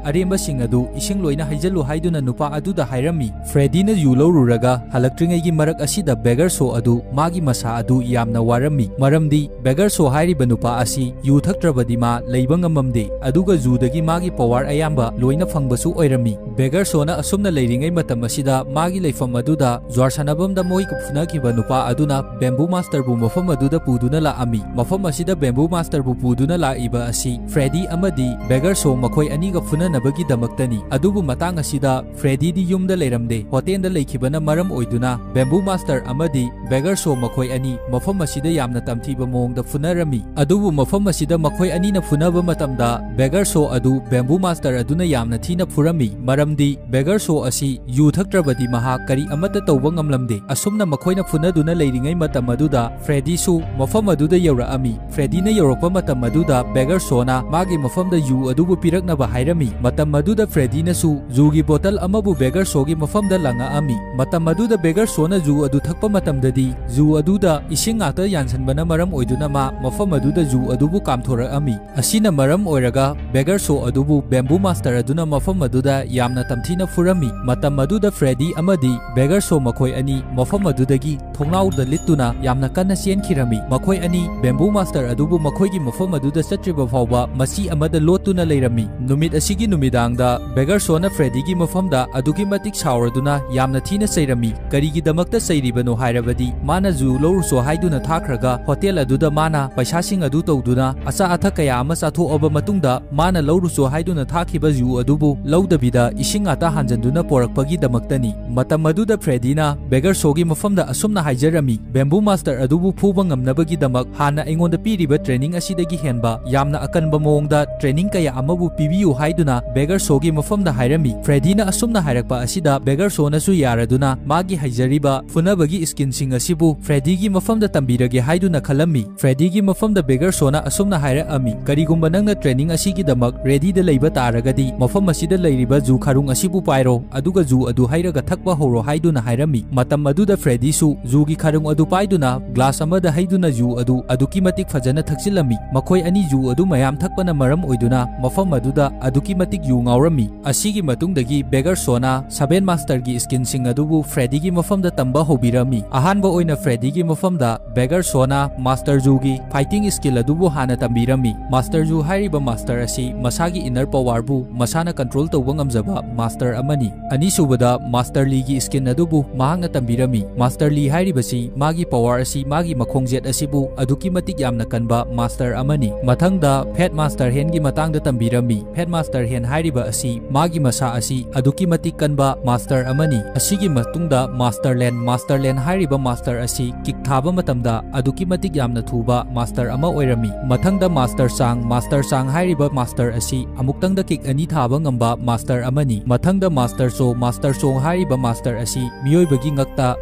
ꯑꯔꯦꯝꯕꯁꯤꯡ ꯑꯗꯨ ꯏꯁꯤꯡ ꯂꯣꯏꯅ ꯍꯩꯖꯜꯂꯨ ꯍꯥꯏꯗꯨꯅ ꯅꯨꯄꯥ ꯑꯗꯨꯗ ꯍꯥꯏꯔꯝꯃꯤ꯫ ꯐ꯭ꯔꯦꯗꯤꯅ ꯖꯨ ꯂꯧꯔꯨꯔꯒ ꯍꯜꯂꯛꯇ꯭ꯔꯤꯉꯩꯒꯤ ꯃꯔꯛ ꯑꯁꯤꯗ ꯕꯦꯒꯔ ꯁꯣ ꯑꯗꯨ ꯃꯥꯒꯤ ꯃꯁꯥ ꯑꯗꯨ ꯌꯥꯝꯅ ꯋꯥꯔꯝꯃꯤ, ꯃꯔꯝꯗꯤ ꯕꯦꯒꯔ ꯁꯣ ꯍꯥꯏꯔꯤꯕ ꯅꯨꯄꯥ ꯑꯁꯤ ꯌꯨ ꯊꯛꯇ꯭ꯔꯕꯗꯤ ꯃꯥ ꯂꯩꯕ ꯉꯝꯃꯝꯗꯦ, ꯑꯗꯨꯒ ꯖꯨꯗꯒꯤ ꯃꯥꯒꯤ ꯄꯋꯥꯔ ꯑꯌꯥꯝꯕ ꯂꯣꯏꯅ ꯐꯪꯕꯁꯨ ꯑꯣꯏꯔꯝꯃꯤ꯫ ꯕꯦꯒꯔ ꯁꯣꯅ ꯑꯁꯨꯝꯅ ꯂꯩꯔꯤꯉꯩ ꯃꯇꯝ ꯑꯁꯤꯗ ꯃꯥꯒꯤ ꯂꯩꯐꯝ ꯑꯗꯨꯗ ꯖ꯭ꯋꯥꯔ ꯁꯥꯟꯅꯐꯝꯗ ꯃꯣꯏꯒ ꯐꯨꯅꯈꯤꯕ ꯅꯨꯄꯥ ꯑꯗꯨꯅ ꯕꯦꯝꯕꯨ ꯃꯥꯁꯇꯔꯕꯨ ꯃꯐꯝ ꯑꯗꯨꯗ ꯄꯨꯗꯨꯅ ꯂꯥꯛꯑꯝꯃꯤ꯫ ꯃꯐꯝ ꯑꯁꯤꯗ ꯕꯦꯝꯕꯨ ꯃꯥꯁꯇꯔꯕꯨ ꯄꯨꯗꯨꯅ ꯂꯥꯛꯏꯕ ꯑꯁꯤ ꯐ꯭ꯔꯦꯗꯤ ꯑꯃꯗꯤ ꯕꯦꯒꯔ ꯁꯣ ꯃꯈꯣꯏ ꯑꯅꯤꯒ ꯐꯨꯅꯅꯕꯒꯤꯗꯃꯛꯇꯅꯤ꯫ ꯑꯗꯨꯕꯨ ꯃꯇꯥꯡ ꯑꯁꯤꯗ ꯐ꯭ꯔꯦꯗꯤꯗꯤ ꯌꯨꯝꯗ ꯂꯩꯔꯝꯗꯦ꯫ ꯍꯣꯇꯦꯜꯗ ꯂꯩꯈꯤꯕꯅ ꯃꯔꯝ ꯑꯣꯏꯗꯨꯅ ꯕꯦꯝꯕꯨ ꯃꯥꯁꯇꯔ ꯑꯃꯗꯤ ꯕꯦꯒꯔ ꯁꯣ ꯃꯈꯣꯏ ꯑꯅꯤ ꯃꯐꯝ ꯑꯁꯤꯗ ꯌꯥꯝꯅ ꯇꯝꯊꯤꯕ ꯃꯑꯣꯡꯗ ꯐꯨꯅꯔꯝꯃꯤ꯫ ꯑꯗꯨꯕꯨ ꯃꯐꯝ ꯑꯁꯤꯗ ꯃꯈꯣꯏ ꯑꯅꯤꯅ ꯐꯨꯅꯕ ꯃꯇꯝꯗ ꯕꯦꯒꯔ ꯁꯣ ꯑꯗꯨ ꯕꯦꯝꯕꯨ ꯃꯥꯁꯇꯔ ꯑꯗꯨꯅ ꯌꯥꯝꯅ ꯊꯤꯅ ꯐꯨꯔꯝꯃꯤ, ꯃꯔꯝꯗꯤ ꯕꯦꯒꯔ ꯁꯣ ꯑꯁꯤ ꯌꯨ ꯊꯛꯇ꯭ꯔꯕꯗꯤ ꯃꯍꯥꯛ ꯀꯔꯤ ꯑꯃꯠꯇ ꯇꯧꯕ ꯉꯝꯂꯝꯗꯦ꯫ ꯑꯁꯨꯝꯅ ꯃꯈꯣꯏꯅ ꯐꯨꯅꯗꯨꯅ ꯂꯩꯔꯤꯉꯩ ꯃꯇꯝ ꯑꯗꯨꯗ ꯐ꯭ꯔꯦꯗꯤꯁꯨ ꯃꯐꯝ ꯑꯗꯨꯗ ꯌꯧꯔꯛꯑꯝꯃꯤ꯫ ꯐ꯭ꯔꯦꯗꯤꯅ ꯌꯧꯔꯛꯄ ꯃꯇꯝ ꯑꯗꯨꯗ ꯕꯦꯒꯔ ꯁꯣꯅ ꯃꯥꯒꯤ ꯃꯐꯝꯗ ꯌꯨ ꯑꯗꯨꯕꯨ ꯄꯤꯔꯛꯅꯕ ꯍꯥꯏꯔꯝꯃꯤ꯫ ꯃꯇꯝ ꯑꯗꯨꯗ ꯐ꯭ꯔꯦꯗꯤꯅꯁꯨ ꯖꯨꯒꯤ ꯕꯣꯇꯜ ꯑꯃꯕꯨ ꯕꯦꯒꯔ ꯁꯣꯒꯤ ꯃꯐꯝꯗ ꯂꯪꯉꯛꯑꯝꯃꯤ꯫ ꯃꯇꯝ ꯑꯗꯨꯗ ꯕꯦꯒꯔ ꯁꯣꯅ ꯖꯨ ꯑꯗꯨ ꯊꯛꯄ ꯃꯇꯝ ꯗꯗꯤ ꯖꯨ ꯑꯗꯨꯗ ꯏꯁꯤꯡ ꯉꯥꯛꯇ ꯌꯥꯟꯁꯤꯟꯕꯅ ꯃꯔꯝ ꯑꯣꯏꯗꯨꯅ ꯃꯥ ꯃꯐꯝ ꯑꯗꯨꯗ ꯖꯨ ꯑꯗꯨꯕꯨ ꯀꯥꯝꯊꯣꯔꯛꯑꯝꯃꯤ꯫ ꯑꯁꯤꯅ ꯃꯔꯝ ꯑꯣꯏꯔꯒ ꯕꯦꯒꯔ ꯁꯣ ꯑꯗꯨꯕꯨ ꯕꯦꯝꯕꯨ ꯃꯥꯁꯇꯔ ꯑꯗꯨꯅ ꯃꯐꯝ ꯑꯗꯨꯗ ꯌꯥꯝꯅ ꯇꯝꯊꯤꯅ ꯐꯨꯔꯝꯃꯤ꯫ ꯃꯇꯝ ꯑꯗꯨꯗ ꯐ꯭ꯔꯦꯗꯤ ꯑꯃꯗꯤ ꯕꯦꯒꯔ ꯁꯣ ꯃꯈꯣꯏ ꯑꯅꯤ ꯃꯐꯝ ꯑꯗꯨꯗꯒꯤ ꯊꯣꯡꯅꯥꯎꯗ ꯂꯤꯠꯇꯨꯅ ꯌꯥꯝꯅ ꯀꯟꯅ ꯆꯦꯟꯈꯤꯔꯝꯃꯤ꯫ ꯃꯈꯣꯏ ꯑꯅꯤ ꯕꯦꯝꯕꯨ ꯃꯥꯁꯇꯔ ꯑꯗꯨꯕꯨ ꯃꯈꯣꯏꯒꯤ ꯃꯐꯝ ꯑꯗꯨꯗ ꯆꯠꯇ꯭ꯔꯤꯕ ꯐꯥꯎꯕ ꯃꯆꯤ ꯑꯃꯗ ꯂꯣꯠꯇꯨꯅ ꯂꯩꯔꯝꯃꯤ꯫ ꯅꯨꯃꯤꯠ ꯑꯁꯤꯒꯤ ꯅꯨꯃꯤꯗꯥꯡꯗ ꯕꯦꯒꯔ ꯁꯣꯅ ꯐ꯭ꯔꯦꯗꯤꯒꯤ ꯃꯐꯝꯗ ꯑꯗꯨꯛꯀꯤ ꯃꯇꯤꯛ ꯁꯥꯎꯔꯗꯨꯅ ꯌꯥꯝꯅ ꯊꯤꯅ ꯆꯩꯔꯝꯃꯤ꯫ ꯀꯔꯤꯒꯤꯗꯃꯛꯇ ꯆꯩꯔꯤꯕꯅꯣ ꯍꯥꯏꯔꯕꯗꯤ ꯃꯥꯅ ꯖꯨ ꯂꯧꯔꯨꯆꯣ ꯍꯥꯏꯗꯨꯅ ꯊꯥꯈ꯭ꯔꯒ ꯍꯣꯇꯦꯜ ꯑꯗꯨꯗ ꯃꯥꯅ ꯄꯩꯁꯥꯁꯤꯡ ꯑꯗꯨ ꯇꯧꯗꯨꯅ ꯑꯆꯥ ꯑꯊꯛ ꯀꯌꯥ ꯑꯃ ꯆꯥꯊꯣꯛꯑꯕ ꯃꯇꯨꯡꯗ ꯃꯥꯅ ꯂꯧꯔꯨꯆꯣ ꯍꯥꯏꯗꯨꯅ ꯊꯥꯈꯤꯕ ꯖꯨ ꯑꯗꯨꯕꯨ ꯂꯧꯗꯕꯤꯗ ꯏꯁꯤꯡ ꯉꯥꯛꯇ ꯍꯥꯟꯖꯟꯗꯨꯅ ꯄꯣꯔꯛꯄꯒꯤꯗꯃꯛꯇꯅꯤ꯫ ꯃꯇꯝ ꯑꯗꯨꯗ ꯐ꯭ꯔꯦꯗꯤꯅ ꯕꯦꯒꯔ ꯁꯣꯒꯤ ꯃꯐꯝꯗ ꯑꯁꯨꯝꯅ ꯍꯥꯏꯖꯔꯝꯃꯤ, "ꯕꯦꯝꯕꯨ ꯃꯥꯁꯇꯔ ꯑꯗꯨꯕꯨ ꯐꯨꯕ ꯉꯝꯅꯕꯒꯤꯗꯃꯛ ꯍꯥꯟꯅ ꯑꯩꯉꯣꯟꯗ ꯄꯤꯔꯤꯕ ꯇ꯭ꯔꯦꯅꯤꯡ ꯑꯁꯤꯗꯒꯤ ꯍꯦꯟꯕ ꯌꯥꯝꯅ ꯑꯀꯟꯕ ꯃꯑꯣꯡꯗ ꯇ꯭ꯔꯦꯅꯤꯡ ꯀꯌꯥ ꯑꯃꯕꯨ ꯄꯤꯕꯤꯌꯨ" ꯍꯥꯏꯗꯨꯅ ꯕꯦꯒꯔ ꯁꯣꯒꯤ ꯃꯐꯝꯗ ꯍꯥꯏꯔꯝꯃꯤ꯫ ꯐ꯭ꯔꯦꯗꯤꯅ ꯑꯁꯨꯝꯅ ꯍꯥꯏꯔꯛꯄ ꯑꯁꯤꯗ ꯕꯦꯒꯔ ꯁꯣꯅꯁꯨ ꯌꯥꯔꯗꯨꯅ ꯃꯥꯒꯤ ꯍꯩꯖꯔꯤꯕ ꯐꯨꯅꯕꯒꯤ ꯁ꯭ꯀꯤꯜꯁꯤꯡ ꯑꯁꯤꯕꯨ ꯐ꯭ꯔꯦꯗꯤꯒꯤ ꯃꯐꯝꯗ ꯇꯝꯕꯤꯔꯒꯦ ꯍꯥꯏꯗꯨꯅ ꯈꯜꯂꯝꯃꯤ꯫ ꯐ꯭ꯔꯦꯗꯤꯒꯤ ꯃꯐꯝꯗ ꯕꯦꯒꯔ ꯁꯣꯅ ꯑꯁꯨꯝꯅ ꯍꯥꯏꯔꯛꯑꯝꯃꯤ, "ꯀꯔꯤꯒꯨꯝꯕ ꯅꯪꯅ ꯇ꯭ꯔꯦꯅꯤꯡ ꯑꯁꯤꯒꯤꯗꯃꯛ ꯔꯦꯗꯤꯗ ꯂꯩꯕ ꯇꯥꯔꯒꯗꯤ ꯃꯐꯝ ꯑꯁꯤꯗ ꯂꯩꯔꯤꯕ ꯖꯨ ꯈꯔꯨꯡ ꯑꯁꯤꯕꯨ ꯄꯥꯏꯔꯣ, ꯑꯗꯨꯒ ꯖꯨ ꯑꯗꯨ ꯍꯩꯔꯒ ꯊꯛꯄ ꯍꯧꯔꯣ" ꯍꯥꯏꯗꯨꯅ ꯍꯥꯏꯔꯝꯃꯤ꯫ ꯃꯇꯝ ꯑꯗꯨꯗ ꯐ꯭ꯔꯦꯗꯤꯁꯨ ꯖꯨꯒꯤ ꯈꯔꯨꯡ ꯑꯗꯨ ꯄꯥꯏꯗꯨꯅ ꯒ꯭ꯂꯥꯁ ꯑꯃꯗ ꯍꯩꯗꯨꯅ ꯖꯨ ꯑꯗꯨ ꯑꯗꯨꯛꯀꯤ ꯃꯇꯤꯛ ꯐꯖꯅ ꯊꯛꯆꯤꯜꯂꯝꯃꯤ꯫ ꯃꯈꯣꯏ ꯑꯅꯤ ꯖꯨ ꯑꯗꯨ ꯃꯌꯥꯝ ꯊꯛꯄꯅ ꯃꯔꯝ ꯑꯣꯏꯗꯨꯅ ꯃꯐꯝ ꯑꯗꯨꯗ ꯑꯗꯨꯛꯀꯤ ꯃꯇꯤꯛ ꯌꯨ ꯉꯥꯎꯔꯝꯃꯤ꯫ ꯑꯁꯤꯒꯤ ꯃꯇꯨꯡꯗꯒꯤ ꯕꯦꯒꯔ ꯁꯣꯅ ꯁꯚꯦꯟ ꯃꯥꯁꯇꯔꯒꯤ ꯁ꯭ꯀꯤꯜꯁꯤꯡ ꯑꯗꯨꯕꯨ ꯐ꯭ꯔꯦꯗꯤꯒꯤ ꯃꯐꯝꯗ ꯇꯝꯕ ꯍꯧꯕꯤꯔꯝꯃꯤ꯫ ꯑꯍꯥꯟꯕ ꯑꯣꯏꯅ ꯐ꯭ꯔꯦꯗꯤꯒꯤ ꯃꯐꯝꯗ ꯕꯦꯒꯔ ꯁꯣꯅ ꯃꯥꯁꯇꯔ ꯖꯨꯒꯤ ꯐꯥꯏꯇꯤꯡ ꯁ꯭ꯀꯤꯜ ꯑꯗꯨꯕꯨ ꯍꯥꯟꯅ ꯇꯝꯕꯤꯔꯝꯃꯤ꯫ ꯃꯥꯁꯇꯔ ꯖꯨ ꯍꯥꯏꯔꯤꯕ ꯃꯥꯁꯇꯔ ꯑꯁꯤ ꯃꯁꯥꯒꯤ ꯏꯟꯅꯔ ꯄꯋꯥꯔꯕꯨ ꯃꯁꯥꯅ ꯀꯟꯇ꯭ꯔꯣꯜ ꯇꯧꯕ ꯉꯝꯖꯕ ꯃꯥꯁꯇꯔ ꯑꯃꯅꯤ꯫ ꯑꯅꯤꯁꯨꯕꯗ ꯃꯥꯁꯇꯔ ꯂꯤꯒꯤ ꯁ꯭ꯀꯤꯜ ꯑꯗꯨꯕꯨ ꯃꯍꯥꯛꯅ ꯇꯝꯕꯤꯔꯝꯃꯤ꯫ ꯃꯥꯁꯇꯔ ꯂꯤ ꯍꯥꯏꯔꯤꯕꯁꯤ ꯃꯥꯒꯤ ꯄꯋꯥꯔ ꯑꯁꯤ ꯃꯥꯒꯤ ꯃꯈꯣꯡꯖꯦꯠ ꯑꯁꯤꯕꯨ ꯑꯗꯨꯛꯀꯤ ꯃꯇꯤꯛ ꯌꯥꯝꯅ ꯀꯟꯕ ꯃꯥꯁꯇꯔ ꯑꯃꯅꯤ꯫ ꯃꯊꯪꯗ ꯐꯦꯠ ꯃꯥꯁꯇꯔ ꯍꯦꯟꯒꯤ ꯃꯇꯥꯡꯗ ꯇꯝꯕꯤꯔꯝꯃꯤ꯫ ꯐꯦꯠ ꯃꯥꯁꯇꯔ ꯍꯦꯟ ꯍꯥꯏꯔꯤꯕ ꯑꯁꯤ ꯃꯥꯒꯤ ꯃꯁꯥ ꯑꯁꯤ ꯑꯗꯨꯛꯀꯤ ꯃꯇꯤꯛ ꯀꯟꯕ ꯃꯥꯁꯇꯔ ꯑꯃꯅꯤ꯫ ꯑꯁꯤꯒꯤ ꯃꯇꯨꯡꯗ ꯃꯥꯁꯇꯔ ꯂꯦꯟ, ꯃꯥꯁꯇꯔ ꯂꯦꯟ ꯍꯥꯏꯔꯤꯕ ꯃꯥꯁꯇꯔ ꯑꯁꯤ ꯀꯤꯛ ꯊꯥꯕ ꯃꯇꯝꯗ ꯑꯗꯨꯛꯀꯤ ꯃꯇꯤꯛ ꯌꯥꯝꯅ ꯊꯨꯕ ꯃꯥꯁꯇꯔ ꯑꯃ ꯑꯣꯏꯔꯝꯃꯤ꯫ ꯃꯊꯪꯗ ꯃꯥꯁꯇꯔ ꯆꯥꯡ, ꯃꯥꯁꯇꯔ ꯆꯥꯡ ꯍꯥꯏꯔꯤꯕ ꯃꯥꯁꯇꯔ ꯑꯁꯤ ꯑꯃꯨꯛꯇꯪꯗ ꯀꯤꯛ ꯑꯅꯤ ꯊꯥꯕ ꯉꯝꯕ ꯃꯥꯁꯇꯔ ꯑꯃꯅꯤ꯫ ꯃꯊꯪꯗ ꯃꯥꯁꯇꯔ ꯆꯣ, ꯃꯥꯁꯇꯔ ꯆꯣ ꯍꯥꯏꯔꯤꯕ ꯃꯥꯁꯇꯔ ꯑꯁꯤ ꯃꯤꯑꯣꯏꯕꯒꯤ ꯉꯛꯇ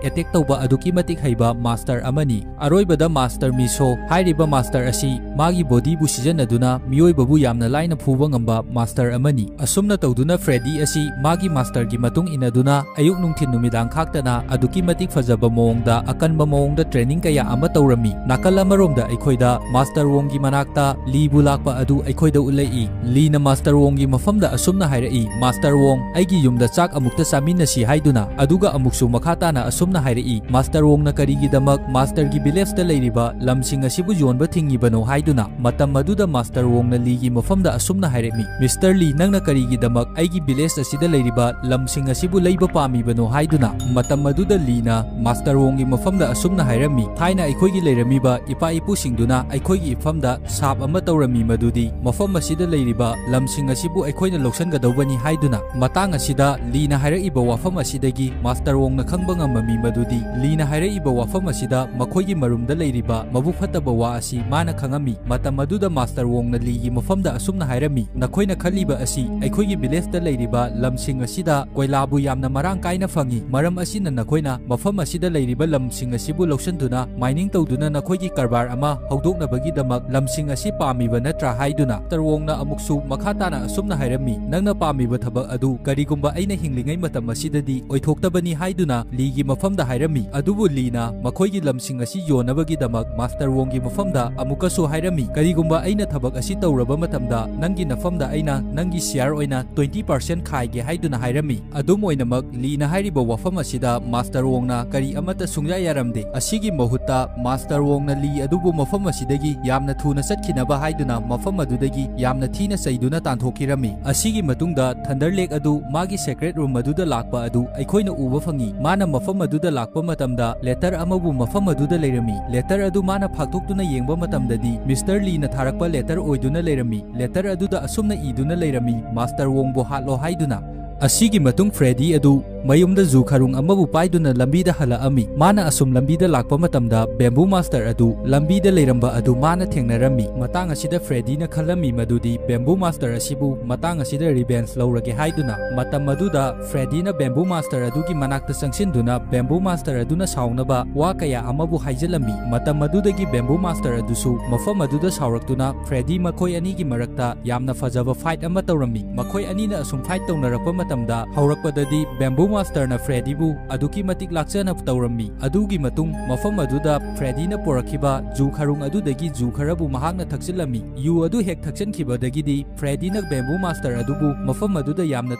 ꯑꯦꯇꯦꯛ ꯇꯧꯕ ꯑꯗꯨꯛꯀꯤ ꯃꯇꯤꯛ ꯍꯩꯕ ꯃꯥꯁꯇꯔ ꯑꯃꯅꯤ꯫ ꯑꯔꯣꯏꯕꯗ ꯃꯥꯁꯇꯔ ꯃꯤꯁꯣ ꯍꯥꯏꯔꯤꯕ ꯃꯥꯁꯇꯔ ꯑꯁꯤ ꯃꯥꯒꯤ ꯕꯣꯗꯤꯕꯨ ꯁꯤꯖꯤꯟꯅꯗꯨꯅ ꯃꯤꯑꯣꯏꯕꯕꯨ ꯌꯥꯝꯅ ꯂꯥꯏꯅ ꯐꯨꯕ ꯉꯝꯕ ꯃꯥꯁꯇꯔ ꯑꯃꯅꯤ꯫ ꯑꯁꯨꯝꯅ ꯇꯧꯗꯨꯅ ꯐ꯭ꯔꯦꯗꯤ ꯑꯁꯤ ꯃꯥꯒꯤ ꯃꯥꯁꯇꯔꯒꯤ ꯃꯇꯨꯡ ꯏꯟꯅꯗꯨꯅ ꯑꯌꯨꯛ ꯅꯨꯡꯊꯤꯜ ꯅꯨꯃꯤꯗꯥꯡ ꯈꯥꯛꯇꯅ ꯑꯗꯨꯛꯀꯤ ꯃꯇꯤꯛ ꯐꯖꯕ ꯃꯑꯣꯡ ꯗ ꯑꯀꯟꯕ ꯃꯑꯣꯡꯗ training ꯀꯌꯥ ꯑꯃ ꯇꯧꯔꯝꯃꯤ꯫ ꯅꯥꯀꯜ ꯑꯃꯔꯣꯝꯗ ꯑꯩꯈꯣꯏꯗ Master Wongꯒꯤ ꯃꯅꯥꯛꯇ Leeꯕꯨ ꯂꯥꯛꯄ ꯑꯗꯨ ꯑꯩꯈꯣꯏꯗ ꯎꯠꯂꯛꯏ꯫ Leeꯅ Master Wongꯒꯤ ꯃꯐꯝꯗ ꯑꯁꯨꯝꯅ ꯍꯥꯏꯔꯛꯏ, "Master Wong, ꯑꯩꯒꯤ ꯌꯨꯝꯗ ꯆꯥꯛ ꯑꯃꯨꯛꯇ ꯆꯥꯃꯤꯟꯅꯁꯤ" ꯍꯥꯏꯗꯨꯅ꯫ ꯑꯗꯨꯒ ꯑꯃꯨꯛꯁꯨ ꯃꯈꯥ ꯇꯥꯅ ꯑꯁꯨꯝꯅ ꯍꯥꯏꯔꯛꯏ, "Master Wongꯅ ꯀꯔꯤꯒꯤꯗꯃꯛ Masterꯒꯤ villageꯇ ꯂꯩꯔꯤꯕ ꯂꯝꯁꯤꯡ ꯑꯁꯤꯕꯨ ꯌꯣꯟꯕ ꯊꯤꯡꯉꯤꯕꯅꯣ?" ꯍꯥꯏꯗꯨꯅ꯫ ꯃꯇꯝ ꯑꯗꯨꯗ Master Wongꯅ Leeꯒꯤ ꯃꯐꯝꯗ ꯑꯁꯨꯝꯅ ꯍꯥꯏꯔꯛꯃꯤ, "Mister Lee, ꯅꯪꯅ ꯀꯔꯤꯒꯤꯗꯃꯛ ꯑꯩꯒꯤ village ꯑꯁꯤꯗ ꯂꯩꯔꯤꯕ ꯂꯝꯁꯤꯡ ꯑꯁꯤꯕꯨ ꯂꯩꯕ ꯄꯥꯝꯃꯤꯕꯅꯣ?" ꯍꯥꯏꯗꯨꯅ꯫ ꯃꯇꯝ ꯑꯗꯨꯗ Leeꯅ Master Wongꯒꯤ ꯃꯐꯝꯗ ꯑꯁꯨꯝꯅ ꯍꯥꯏꯔꯝꯃꯤ, "ꯊꯥꯏꯅ ꯑꯩꯈꯣꯏꯒꯤ ꯂꯩꯔꯝꯃꯤꯕ ꯏꯄꯥ ꯏꯄꯨꯁꯤꯡꯗꯨꯅ ꯑꯩꯈꯣꯏꯒꯤ ꯏꯐꯝꯗ ꯁꯥꯞ ꯑꯃ ꯇꯧꯔꯝꯃꯤ, ꯃꯗꯨꯗꯤ ꯃꯐꯝ ꯑꯁꯤꯗ ꯂꯩꯔꯤꯕ ꯂꯝꯁꯤꯡ ꯑꯁꯤꯕꯨ ꯑꯩꯈꯣꯏꯅ ꯂꯧꯁꯤꯟꯒꯗꯧꯕꯅꯤ" ꯍꯥꯏꯗꯨꯅ꯫ ꯃꯇꯥꯡ ꯑꯁꯤꯗ Leeꯅ ꯍꯥꯏꯔꯛꯏꯕ ꯋꯥꯐꯝ ꯑꯁꯤꯗꯒꯤ Master Wongꯅ ꯈꯪꯕ ꯉꯝꯃꯝꯃꯤ ꯃꯗꯨꯗꯤ Leeꯅ ꯍꯥꯏꯔꯛꯏꯕ ꯋꯥꯐꯝ ꯑꯁꯤꯗ ꯃꯈꯣꯏꯒꯤ ꯃꯔꯨꯝꯗ ꯂꯩꯔꯤꯕ ꯃꯕꯨꯛ ꯐꯠꯇꯕ ꯋꯥ ꯑꯁꯤ ꯃꯥꯅ ꯈꯪꯉꯝꯃꯤ꯫ ꯃꯇꯝ ꯑꯗꯨꯗ Master Wongꯅ Leeꯒꯤ ꯃꯐꯝꯗ ꯑꯁꯨꯝꯅ ꯍꯥꯏꯔꯝꯃꯤ, "ꯅꯈꯣꯏꯅ ꯈꯜꯂꯤꯕ ꯑꯁꯤ ꯑꯩꯈꯣꯏꯒꯤ villageꯇ ꯂꯩꯔꯤꯕ ꯂꯝꯁꯤꯡ ꯑꯁꯤꯗ ꯀꯣꯏꯂꯥꯕꯨ ꯌꯥꯝꯅ ꯃꯔꯥꯡ ꯀꯥꯏꯅ ꯐꯪꯏ꯫ ꯃꯔꯝ ꯑꯁꯤꯅ ꯅꯈꯣꯏꯅ ꯃꯐꯝ ꯑꯁꯤꯗ ꯂꯩꯔꯤꯕ ꯂꯝꯁꯤꯡ ꯑꯁꯤꯕꯨ ꯂꯧꯁꯤꯟꯗꯨꯅ mining ꯇꯧꯗꯨꯅ ꯅꯈꯣꯏꯒꯤ ꯀꯔꯕꯥꯔ ꯑꯃ ꯍꯧꯗꯣꯛꯅꯕꯒꯤꯗꯃꯛ ꯂꯝꯁꯤꯡ ꯑꯁꯤ ꯄꯥꯝꯃꯤꯕ ꯅꯠꯇ꯭ꯔꯥ?" ꯍꯥꯏꯗꯨꯅ꯫ Master Wongꯅ ꯑꯃꯨꯛꯁꯨ ꯃꯈꯥ ꯇꯥꯅ ꯑꯁꯨꯝꯅ ꯍꯥꯏꯔꯝꯃꯤ, "ꯅꯪꯅ ꯄꯥꯝꯃꯤꯕ ꯊꯕꯛ ꯑꯗꯨ ꯀꯔꯤꯒꯨꯝꯕ ꯑꯩꯅ ꯍꯤꯡꯂꯤꯉꯩ ꯃꯇꯝ ꯑꯁꯤꯗꯗꯤ ꯑꯣꯏꯊꯣꯛꯇꯕꯅꯤ" ꯍꯥꯏꯗꯨꯅ Leeꯒꯤ ꯃꯐꯝꯗ ꯍꯥꯏꯔꯝꯃꯤ꯫ ꯑꯗꯨꯕꯨ Leeꯅ ꯃꯈꯣꯏꯒꯤ ꯂꯝꯁꯤꯡ ꯑꯁꯤ ꯌꯣꯟꯅꯕꯒꯤꯗꯃꯛ Master Wongꯒꯤ ꯃꯐꯝꯗ ꯑꯃꯨꯛꯀꯁꯨ ꯍꯥꯏꯔꯝꯃꯤ, "ꯀꯔꯤꯒꯨꯝꯕ ꯑꯩꯅ ꯊꯕꯛ ꯑꯁꯤ ꯇꯧꯔꯕ ꯃꯇꯝꯗ ꯅꯪꯒꯤ ꯅꯐꯝꯗ ꯑꯩꯅ ꯅꯪꯒꯤ share ꯑꯣꯏꯅ twenty percent ꯈꯥꯏꯒꯦ" ꯍꯥꯏꯗꯨꯅ ꯍꯥꯏꯔꯝꯃꯤ꯫ ꯑꯗꯨꯝ ꯑꯣꯏꯅꯃꯛ, Leeꯅ ꯍꯥꯏꯔꯤꯕ ꯋꯥꯐꯝ ꯑꯁꯤꯗ Master Wongꯅ ꯀꯔꯤ ꯑꯃꯠꯇ ꯁꯨꯡꯌꯥ ꯌꯥꯔꯝꯗꯦ꯫ ꯑꯁꯤꯒꯤ ꯃꯍꯨꯠꯇ Master Wongꯅ Lee ꯑꯗꯨꯕꯨ ꯃꯐꯝ ꯑꯁꯤꯗꯒꯤ ꯌꯥꯝꯅ ꯊꯨꯅ ꯆꯠꯈꯤꯅꯕ ꯍꯥꯏꯗꯨꯅ ꯃꯐꯝ ꯑꯗꯨꯗꯒꯤ ꯌꯥꯝꯅ ꯊꯤꯅ ꯆꯩꯗꯨꯅ ꯇꯥꯟꯊꯣꯛꯈꯤꯔꯝꯃꯤ꯫ ꯑꯁꯤꯒꯤ ꯃꯇꯨꯡꯗ Thunder Lake ꯑꯗꯨ ꯃꯥꯒꯤ secret room ꯑꯗꯨꯗ ꯂꯥꯛꯄ ꯑꯗꯨ ꯑꯩꯈꯣꯏꯅ ꯎꯕ ꯐꯪꯉꯤ꯫ ꯃꯥꯅ ꯃꯐꯝ ꯑꯗꯨꯗ ꯂꯥꯛꯄ ꯃꯇꯝꯗ letter ꯑꯃꯕꯨ ꯃꯐꯝ ꯑꯗꯨꯗ ꯂꯩꯔꯝꯃꯤ꯫ Letter ꯑꯗꯨ ꯃꯥꯅ ꯐꯥꯛꯇꯣꯛꯇꯨꯅ ꯌꯦꯡꯕ ꯃꯇꯝꯗꯗꯤ Mister Leeꯅ ꯊꯥꯔꯛꯄ letter ꯑꯣꯏꯗꯨꯅ ꯂꯩꯔꯝꯃꯤ꯫ Letter ꯑꯗꯨꯗ ꯑꯁꯨꯝꯅ ꯏꯗꯨꯅ ꯂꯩꯔꯝꯃꯤ, "Master Wongꯕꯨ ꯍꯥꯠꯂꯣ" ꯍꯥꯏꯗꯨꯅ꯫ ꯑꯁꯤꯒꯤ ꯃꯇꯨꯡ Freddy ꯑꯗꯨ ꯃꯌꯨꯝꯗ ꯖꯨ ꯈꯔꯨꯡ ꯑꯃꯕꯨ ꯄꯥꯏꯗꯨꯅ ꯂꯝꯕꯤꯗ ꯍꯜꯂꯛꯑꯝꯃꯤ꯫ ꯃꯥꯅ ꯑꯁꯨꯝ ꯂꯝꯕꯤꯗ ꯂꯥꯛꯄ ꯃꯇꯝꯗ Bamboo Master ꯑꯗꯨ ꯂꯝꯕꯤꯗ ꯂꯩꯔꯝꯕ ꯑꯗꯨ ꯃꯥꯅ ꯊꯦꯡꯅꯔꯝꯃꯤ꯫ ꯃꯇꯥꯡ ꯑꯁꯤꯗ Freddyꯅ ꯈꯜꯂꯝꯃꯤ ꯃꯗꯨꯗꯤ Bamboo Master ꯑꯁꯤꯕꯨ ꯃꯇꯥꯡ ꯑꯁꯤꯗ revenge ꯂꯧꯔꯒꯦ ꯍꯥꯏꯗꯨꯅ꯫ ꯃꯇꯝ ꯑꯗꯨꯗ Freddyꯅ Bamboo Master ꯑꯗꯨꯒꯤ ꯃꯅꯥꯛꯇ ꯆꯪꯁꯤꯟꯗꯨꯅ Bamboo Master ꯑꯗꯨꯅ ꯁꯥꯎꯅꯕ ꯋꯥ ꯀꯌꯥ ꯑꯃꯕꯨ ꯍꯥꯏꯖꯤꯜꯂꯝꯃꯤ꯫ ꯃꯇꯝ ꯑꯗꯨꯗꯒꯤ Bamboo Master ꯑꯗꯨꯁꯨ ꯃꯐꯝ ꯑꯗꯨꯗ ꯁꯥꯎꯔꯛꯇꯨꯅ Freddy ꯃꯈꯣꯏ ꯑꯅꯤꯒꯤ ꯃꯔꯛꯇ ꯌꯥꯝꯅ ꯐꯖꯕ fight ꯑꯃ ꯇꯧꯔꯝꯃꯤ꯫ ꯃꯈꯣꯏ ꯑꯅꯤꯅ ꯑꯁꯨꯝ fight ꯇꯧꯅꯔꯛꯄ ꯃꯇꯝ ꯃꯇꯝꯗ ꯍꯧꯔꯛꯄꯗꯗꯤ ꯕꯦꯝꯕꯨ ꯃꯥꯁꯇꯔꯅ ꯐ꯭ꯔꯦꯗꯤꯕꯨ ꯑꯗꯨꯛꯀꯤ ꯃꯇꯤꯛ ꯂꯥꯛꯆꯅ ꯇꯧꯔꯝꯃꯤ꯫ ꯑꯗꯨꯒꯤ ꯃꯇꯨꯡ ꯃꯐꯝ ꯑꯗꯨꯗ ꯐ꯭ꯔꯦꯗꯤꯅ ꯄꯨꯔꯛꯈꯤꯕ ꯖꯨ ꯈꯔꯨꯡ ꯑꯗꯨꯗꯒꯤ ꯖꯨ ꯈꯔꯕꯨ ꯃꯍꯥꯛꯅ ꯊꯛꯆꯤꯜꯂꯝꯃꯤ꯫ ꯌꯨ ꯑꯗꯨ ꯍꯦꯛ ꯊꯛꯆꯤꯟꯈꯤꯕꯗꯒꯤꯗꯤ ꯐ꯭ꯔꯦꯗꯤꯅ ꯕꯦꯝꯕꯨ ꯃꯥꯁꯇꯔ ꯑꯗꯨꯕꯨ ꯃꯐꯝ ꯑꯗꯨꯗ ꯌꯥꯝꯅ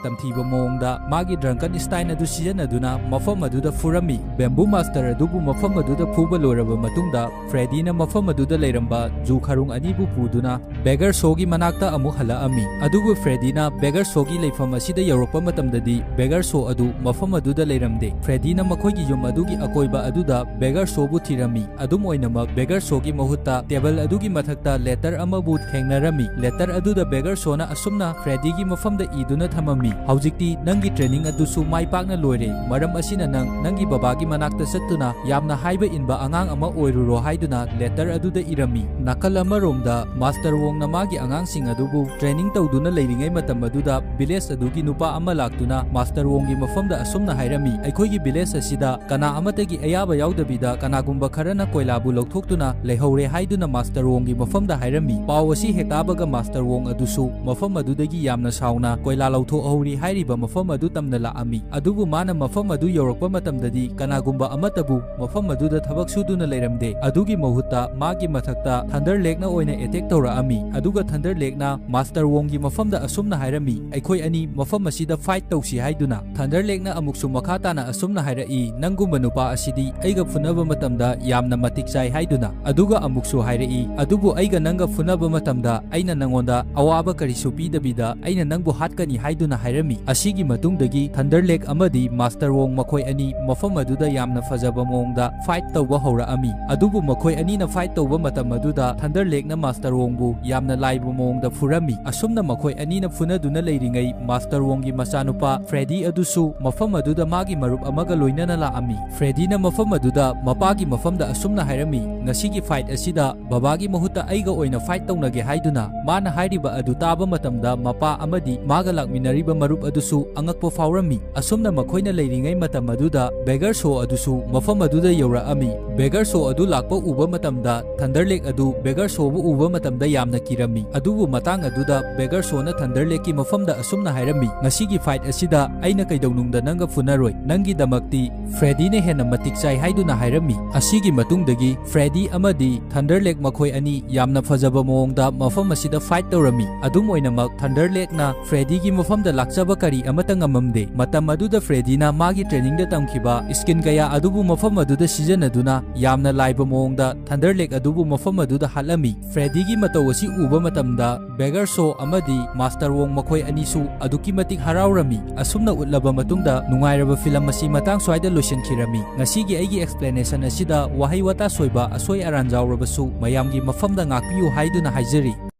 ꯇꯝꯊꯤꯕ ꯃꯑꯣꯡꯗ ꯃꯥꯒꯤ ꯗ꯭ꯔꯪꯀꯟ ꯁ꯭ꯇꯥꯏꯜ ꯑꯗꯨ ꯁꯤꯖꯤꯟꯅꯗꯨꯅ ꯃꯐꯝ ꯑꯗꯨꯗ ꯐꯨꯔꯝꯃꯤ꯫ ꯕꯦꯝꯕꯨ ꯃꯥꯁꯇꯔ ꯑꯗꯨꯕꯨ ꯃꯐꯝ ꯑꯗꯨꯗ ꯐꯨꯕ ꯂꯣꯏꯔꯕ ꯃꯇꯨꯡꯗ ꯐ꯭ꯔꯦꯗꯤꯅ ꯃꯐꯝ ꯑꯗꯨꯗ ꯂꯩꯔꯝꯕ ꯖꯨ ꯈꯔꯨꯡ ꯑꯅꯤꯕꯨ ꯄꯨꯗꯨꯅ ꯕꯦꯒꯔ ꯁꯣꯒꯤ ꯃꯅꯥꯛꯇ ꯑꯃꯨꯛ ꯍꯜꯂꯛꯑꯝꯃꯤ꯫ ꯑꯗꯨꯕꯨ ꯐ꯭ꯔꯦꯗꯤꯅ ꯕꯦꯒꯔ ꯁꯣꯒꯤ ꯂꯩꯐꯝ ꯑꯁꯤꯗ ꯌꯧꯔꯛꯄ ꯃꯇꯝꯗꯗꯤ ꯕꯦꯒꯔ ꯁꯣ ꯑꯗꯨ ꯃꯐꯝ ꯑꯗꯨꯗ ꯂꯩꯔꯝꯗꯦ꯫ ꯐ꯭ꯔꯦꯗꯤꯅ ꯃꯈꯣꯏꯒꯤ ꯌꯨꯝ ꯑꯗꯨꯒꯤ ꯑꯀꯣꯏꯕ ꯑꯗꯨꯗ ꯕꯦꯒꯔ ꯁꯣꯕꯨ ꯊꯤꯔꯝꯃꯤ꯫ ꯑꯗꯨꯝ ꯑꯣꯏꯅꯃꯛ, ꯕꯦꯒꯔ ꯁꯣꯒꯤ ꯃꯍꯨꯠꯇ ꯇꯦꯕꯜ ꯑꯗꯨꯒꯤ ꯃꯊꯛꯇ ꯂꯦꯇꯔ ꯑꯃꯕꯨ ꯊꯦꯡꯅꯔꯝꯃꯤ꯫ ꯂꯦꯇꯔ ꯑꯗꯨꯗ ꯕꯦꯒꯔ ꯁꯣꯅ ꯑꯁꯨꯝꯅ ꯐ꯭ꯔꯦꯗꯤꯒꯤ ꯃꯐꯝꯗ ꯏꯗꯨꯅ ꯊꯝꯃꯝꯃꯤ, "ꯍꯧꯖꯤꯛꯇꯤ ꯅꯪꯒꯤ ꯇ꯭ꯔꯦꯅꯤꯡ ꯑꯗꯨꯁꯨ ꯃꯥꯏ ꯄꯥꯛꯅ ꯂꯣꯏꯔꯦ꯫ ꯃꯔꯝ ꯑꯁꯤꯅ ꯅꯪ ꯅꯪꯒꯤ ꯕꯕꯥꯒꯤ ꯃꯅꯥꯛꯇ ꯆꯠꯇꯨꯅ ꯌꯥꯝꯅ ꯍꯥꯏꯕ ꯏꯟꯕ ꯑꯉꯥꯡ ꯑꯃ ꯑꯣꯏꯔꯨꯔꯣ" ꯍꯥꯏꯗꯨꯅ ꯂꯦꯇꯔ ꯑꯗꯨꯗ ꯏꯔꯝꯃꯤ꯫ ꯅꯥꯀꯜ ꯑꯃꯔꯣꯝꯗ, ꯃꯥꯁꯇꯔ ꯋꯣꯡꯅ ꯃꯥꯒꯤ ꯑꯉꯥꯡꯁꯤꯡ ꯑꯗꯨꯕꯨ ꯇ꯭ꯔꯦꯅꯤꯡ ꯇꯧꯗꯨꯅ ꯂꯩꯔꯤꯉꯩ ꯃꯇꯝ ꯑꯗꯨꯗ ꯚꯤꯂꯦꯖ ꯑꯗꯨꯒꯤ ꯅꯨꯄꯥ ꯑꯃ ꯂꯥꯛꯇꯨꯅ ꯃꯥꯁꯇꯔ ꯋꯣꯡꯒꯤ ꯃꯐꯝꯗ ꯑꯁꯨꯝꯅ ꯍꯥꯏꯔꯝꯃꯤ, "ꯑꯩꯈꯣꯏꯒꯤ ꯚꯤꯂꯦꯖ ꯑꯁꯤꯗ ꯀꯅꯥ ꯑꯃꯠꯇꯒꯤ ꯑꯌꯥꯕ ꯌꯥꯎꯗꯕꯤꯗ ꯀꯅꯥꯒꯨꯝꯕ ꯈꯔꯅ ꯀꯣꯏꯂꯥꯕꯨ ꯂꯧꯊꯣꯛꯇꯨꯅ ꯂꯩꯍꯧꯔꯦ" ꯍꯥꯏꯗꯨꯅ ꯃꯥꯁꯇꯔ ꯋꯣꯡꯒꯤ ꯃꯐꯝꯗ ꯍꯥꯏꯔꯝꯃꯤ꯫ ꯄꯥꯎ ꯑꯁꯤ ꯍꯦꯛ ꯇꯥꯕꯒ ꯃꯥꯁꯇꯔ ꯋꯣꯡ ꯑꯗꯨꯁꯨ ꯃꯐꯝ ꯑꯗꯨꯗꯒꯤ ꯌꯥꯝꯅ ꯁꯥꯎꯅ ꯀꯣꯏꯂꯥ ꯂꯧꯊꯣꯛꯍꯧꯔꯤ ꯍꯥꯏꯔꯤꯕ ꯃꯐꯝ ꯑꯗꯨ ꯇꯝꯅ ꯂꯥꯛꯑꯝꯃꯤ꯫ ꯑꯗꯨꯕꯨ ꯃꯥꯅ ꯃꯐꯝ ꯑꯗꯨ ꯌꯧꯔꯛꯄ ꯃꯇꯝꯗꯗꯤ ꯀꯅꯥꯒꯨꯝꯕ ꯑꯃꯠꯇꯕꯨ ꯃꯐꯝ ꯑꯗꯨꯗ ꯊꯕꯛ ꯁꯨꯗꯨꯅ ꯂꯩꯔꯝꯗꯦ꯫ ꯑꯗꯨꯒꯤ ꯃꯍꯨꯠꯇ ꯃꯥꯒꯤ ꯃꯊꯛꯇ ꯊꯟꯗꯔ ꯂꯦꯛꯅ ꯑꯣꯏꯅ ꯑꯦꯇꯦꯛ ꯇꯧꯔꯛꯑꯝꯃꯤ꯫ ꯑꯗꯨꯒ ꯊꯟꯗꯔ ꯂꯦꯛꯅ ꯃꯥꯁꯇꯔ ꯋꯣꯡꯒꯤ ꯃꯐꯝꯗ ꯑꯁꯨꯝꯅ ꯍꯥꯏꯔꯝꯃꯤ, "ꯑꯩꯈꯣꯏ ꯑꯅꯤ ꯃꯐꯝ ꯑꯁꯤꯗ ꯐꯥꯏꯠ ꯇꯧꯁꯤ" ꯍꯥꯏꯗꯨꯅ꯫ ꯊꯟꯗꯔ ꯂꯦꯛꯅ ꯑꯃꯨꯛꯁꯨ ꯃꯈꯥ ꯇꯥꯅ ꯑꯁꯨꯝꯅ ꯍꯥꯏꯔꯛꯏ, "ꯅꯪꯒꯨꯝꯕ ꯅꯨꯄꯥ ꯑꯁꯤꯗꯤ ꯑꯩꯒ ꯐꯨꯅꯕ ꯃꯇꯝꯗ ꯌꯥꯝꯅ ꯃꯇꯤꯛ ꯆꯥꯏ" ꯍꯥꯏꯗꯨꯅ꯫ ꯑꯗꯨꯒ ꯑꯃꯨꯛꯁꯨ ꯍꯥꯏꯔꯛꯏ, "ꯑꯗꯨꯕꯨ ꯑꯩꯒ ꯅꯪꯒ ꯐꯨꯅꯕ ꯃꯇꯝꯗ ꯑꯩꯅ ꯅꯪꯉꯣꯟꯗ ꯑꯋꯥꯕ ꯀꯔꯤꯁꯨ ꯄꯤꯗꯕꯤꯗ ꯑꯩꯅ ꯅꯪꯕꯨ ꯍꯥꯠꯀꯅꯤ" ꯍꯥꯏꯗꯨꯅ ꯍꯥꯏꯔꯝꯃꯤ꯫ ꯑꯁꯤꯒꯤ ꯃꯇꯨꯡꯗꯒꯤ ꯊꯟꯗꯔ ꯂꯦꯛ ꯑꯃꯗꯤ ꯃꯥꯁꯇꯔ ꯋꯣꯡ ꯃꯈꯣꯏ ꯑꯅꯤ ꯃꯐꯝ ꯑꯗꯨꯗ ꯌꯥꯝꯅ ꯐꯖꯕ ꯃꯑꯣꯡꯗ ꯐꯥꯏꯠ ꯇꯧꯕ ꯍꯧꯔꯛꯑꯝꯃꯤ꯫ ꯑꯗꯨꯕꯨ ꯃꯈꯣꯏ ꯑꯅꯤꯅ ꯐꯥꯏꯠ ꯇꯧꯕ ꯃꯇꯝ ꯑꯗꯨꯗ ꯊꯟꯗꯔ ꯂꯦꯛꯅ ꯃꯥꯁꯇꯔ ꯋꯣꯡꯕꯨ ꯌꯥꯝꯅ ꯂꯥꯏꯕ ꯃꯑꯣꯡꯗ ꯐꯨꯔꯝꯃꯤ꯫ ꯑꯁꯨꯝꯅ ꯃꯈꯣꯏ ꯑꯅꯤꯅ ꯐꯨꯅꯗꯨꯅ ꯂꯩꯔꯤꯉꯩ ꯃꯥꯁꯇꯔ ꯋꯣꯡꯒꯤ ꯃꯆꯥꯅꯨꯄꯥ ꯐ꯭ꯔꯦꯗꯤ ꯑꯗꯨꯁꯨ ꯃꯐꯝ ꯑꯗꯨꯗ ꯃꯥꯒꯤ ꯃꯔꯨꯞ ꯑꯃꯒ ꯂꯣꯏꯅꯅ ꯂꯥꯛꯑꯝꯃꯤ꯫ ꯐ꯭ꯔꯦꯗꯤꯅ ꯃꯐꯝ ꯑꯗꯨꯗ ꯃꯄꯥꯒꯤ ꯃꯐꯝꯗ ꯑꯁꯨꯝꯅ ꯍꯥꯏꯔꯝꯃꯤ, "ꯉꯁꯤꯒꯤ ꯐꯥꯏꯠ ꯑꯁꯤꯗ ꯕꯕꯥꯒꯤ ꯃꯍꯨꯠꯇ ꯑꯩꯒ ꯑꯣꯏꯅ ꯐꯥꯏꯠ ꯇꯧꯅꯒꯦ" ꯍꯥꯏꯗꯨꯅ꯫ ꯃꯥꯅ ꯍꯥꯏꯔꯤꯕ ꯑꯗꯨ ꯇꯥꯕ ꯃꯇꯝꯗ ꯃꯄꯥ ꯑꯃꯗꯤ ꯃꯥꯒ ꯂꯥꯛꯃꯤꯟꯅꯔꯤꯕ ꯃꯔꯨꯞ ꯑꯗꯨꯁꯨ ꯑꯉꯛꯄ ꯐꯥꯎꯔꯝꯃꯤ꯫ ꯑꯁꯨꯝꯅ ꯃꯈꯣꯏꯅ ꯂꯩꯔꯤꯉꯩ ꯃꯇꯝ ꯑꯗꯨꯗ ꯕꯦꯒꯔ ꯁꯣ ꯑꯗꯨꯁꯨ ꯃꯐꯝ ꯑꯗꯨꯗ ꯌꯧꯔꯛꯑꯝꯃꯤ꯫ ꯕꯦꯒꯔ ꯁꯣ ꯑꯗꯨ ꯂꯥꯛꯄ ꯎꯕ ꯃꯇꯝꯗ ꯊꯟꯗꯔ ꯂꯦꯛ ꯑꯗꯨ ꯕꯦꯒꯔ ꯁꯣꯕꯨ ꯎꯕ ꯃꯇꯝꯗ ꯌꯥꯝꯅ ꯀꯤꯔꯝꯃꯤ꯫ ꯑꯗꯨꯕꯨ ꯃꯇꯥꯡ ꯑꯗꯨꯗ ꯕꯦꯒꯔ ꯁꯣꯅ ꯊꯟꯗꯔ ꯂꯦꯛꯀꯤ ꯃꯐꯝꯗ ꯑꯁꯨꯝꯅ ꯍꯥꯏꯔꯝꯃꯤ, "ꯉꯁꯤꯒꯤ ꯒꯤ fight ꯑꯁꯤꯗ ꯑꯩꯅ ꯀꯩꯗꯧꯅꯨꯡꯗ ꯅꯪꯒ ꯐꯨꯅꯔꯣꯏ, ꯅꯪꯒꯤꯗꯃꯛꯇꯤ ꯐ꯭ꯔꯦꯗꯤꯅ ꯍꯦꯟꯅ ꯃꯇꯤꯛ ꯆꯥꯏ ꯍꯥꯏꯗꯨꯅ ꯍꯥꯏꯔꯝꯃꯤ꯫ ꯑꯁꯤꯒꯤ ꯃꯇꯨꯡꯗꯒꯤ ꯐ꯭ꯔꯦꯗꯤ ꯑꯃꯗꯤ ꯊꯟꯗꯔ ꯂꯦꯛ ꯃꯈꯣꯏ ꯑꯅꯤ ꯌꯥꯝꯅ ꯐꯖꯕ ꯃꯑꯣꯡꯗ ꯃꯐꯝ ꯑꯁꯤꯗ fight ꯇꯧꯔꯝꯃꯤ꯫ ꯑꯗꯨꯝ ꯑꯣꯏꯅꯃꯛ ꯊꯟꯗꯔ ꯂꯦꯛꯅ ꯐ꯭ꯔꯦꯗꯤꯒꯤ ꯃꯐꯝꯗ ꯂꯥꯛꯆꯕ ꯀꯔꯤ ꯑꯃꯠꯇ ꯉꯝꯃꯝꯗꯦ꯫ ꯃꯇꯝ ꯑꯗꯨꯗ ꯐ꯭ꯔꯦꯗꯤꯅ ꯃꯥꯒꯤ trainingꯗ ꯇꯝꯈꯤꯕ skill ꯀꯌꯥ ꯑꯗꯨꯕꯨ ꯃꯐꯝ ꯑꯗꯨꯗ ꯁꯤꯖꯤꯟꯅꯗꯨꯅ ꯌꯥꯝꯅ ꯂꯥꯏꯕ ꯃꯑꯣꯡꯗ ꯊꯟꯗꯔ ꯂꯦꯛ ꯑꯗꯨꯕꯨ ꯃꯐꯝ ꯑꯗꯨꯗ ꯍꯥꯠꯂꯝꯃꯤ꯫ ꯐ꯭ꯔꯦꯗꯤꯒꯤ ꯃꯇꯧ ꯑꯁꯤ ꯎꯕ ꯃꯇꯝꯗ ꯕꯦꯒꯔ ꯁꯣ ꯑꯃꯗꯤ ꯃꯥꯁꯇꯔ ꯋꯣꯡ ꯃꯈꯣꯏ ꯑꯅꯤꯁꯨ ꯑꯗꯨꯛꯀꯤ ꯃꯇꯤꯛ ꯍꯔꯥꯎꯔꯝꯃꯤ꯫ ꯑꯁꯨꯝꯅ ꯎꯠꯂꯕ ꯃꯇꯨꯡꯗ ꯅꯨꯡꯉꯥꯏꯔꯕ film ꯑꯁꯤ ꯃꯇꯥꯡ ꯁ꯭ꯋꯥꯏꯗ ꯂꯣꯏꯁꯤꯟꯈꯤꯔꯝꯃꯤ꯫ ꯉꯁꯤꯒꯤ ꯑꯩꯒꯤ explanation ꯑꯁꯤꯗ ꯋꯥꯍꯩ ꯋꯥꯇꯥ ꯁꯣꯏꯕ ꯑꯁꯣꯏ ꯑꯔꯥꯟ ꯌꯥꯎꯔꯕꯁꯨ ꯃꯌꯥꯝꯒꯤ ꯃꯐꯝꯗ ꯉꯥꯛꯄꯤꯌꯨ ꯍꯥꯏꯗꯨꯅ ꯍꯥꯏꯖꯔꯤ꯫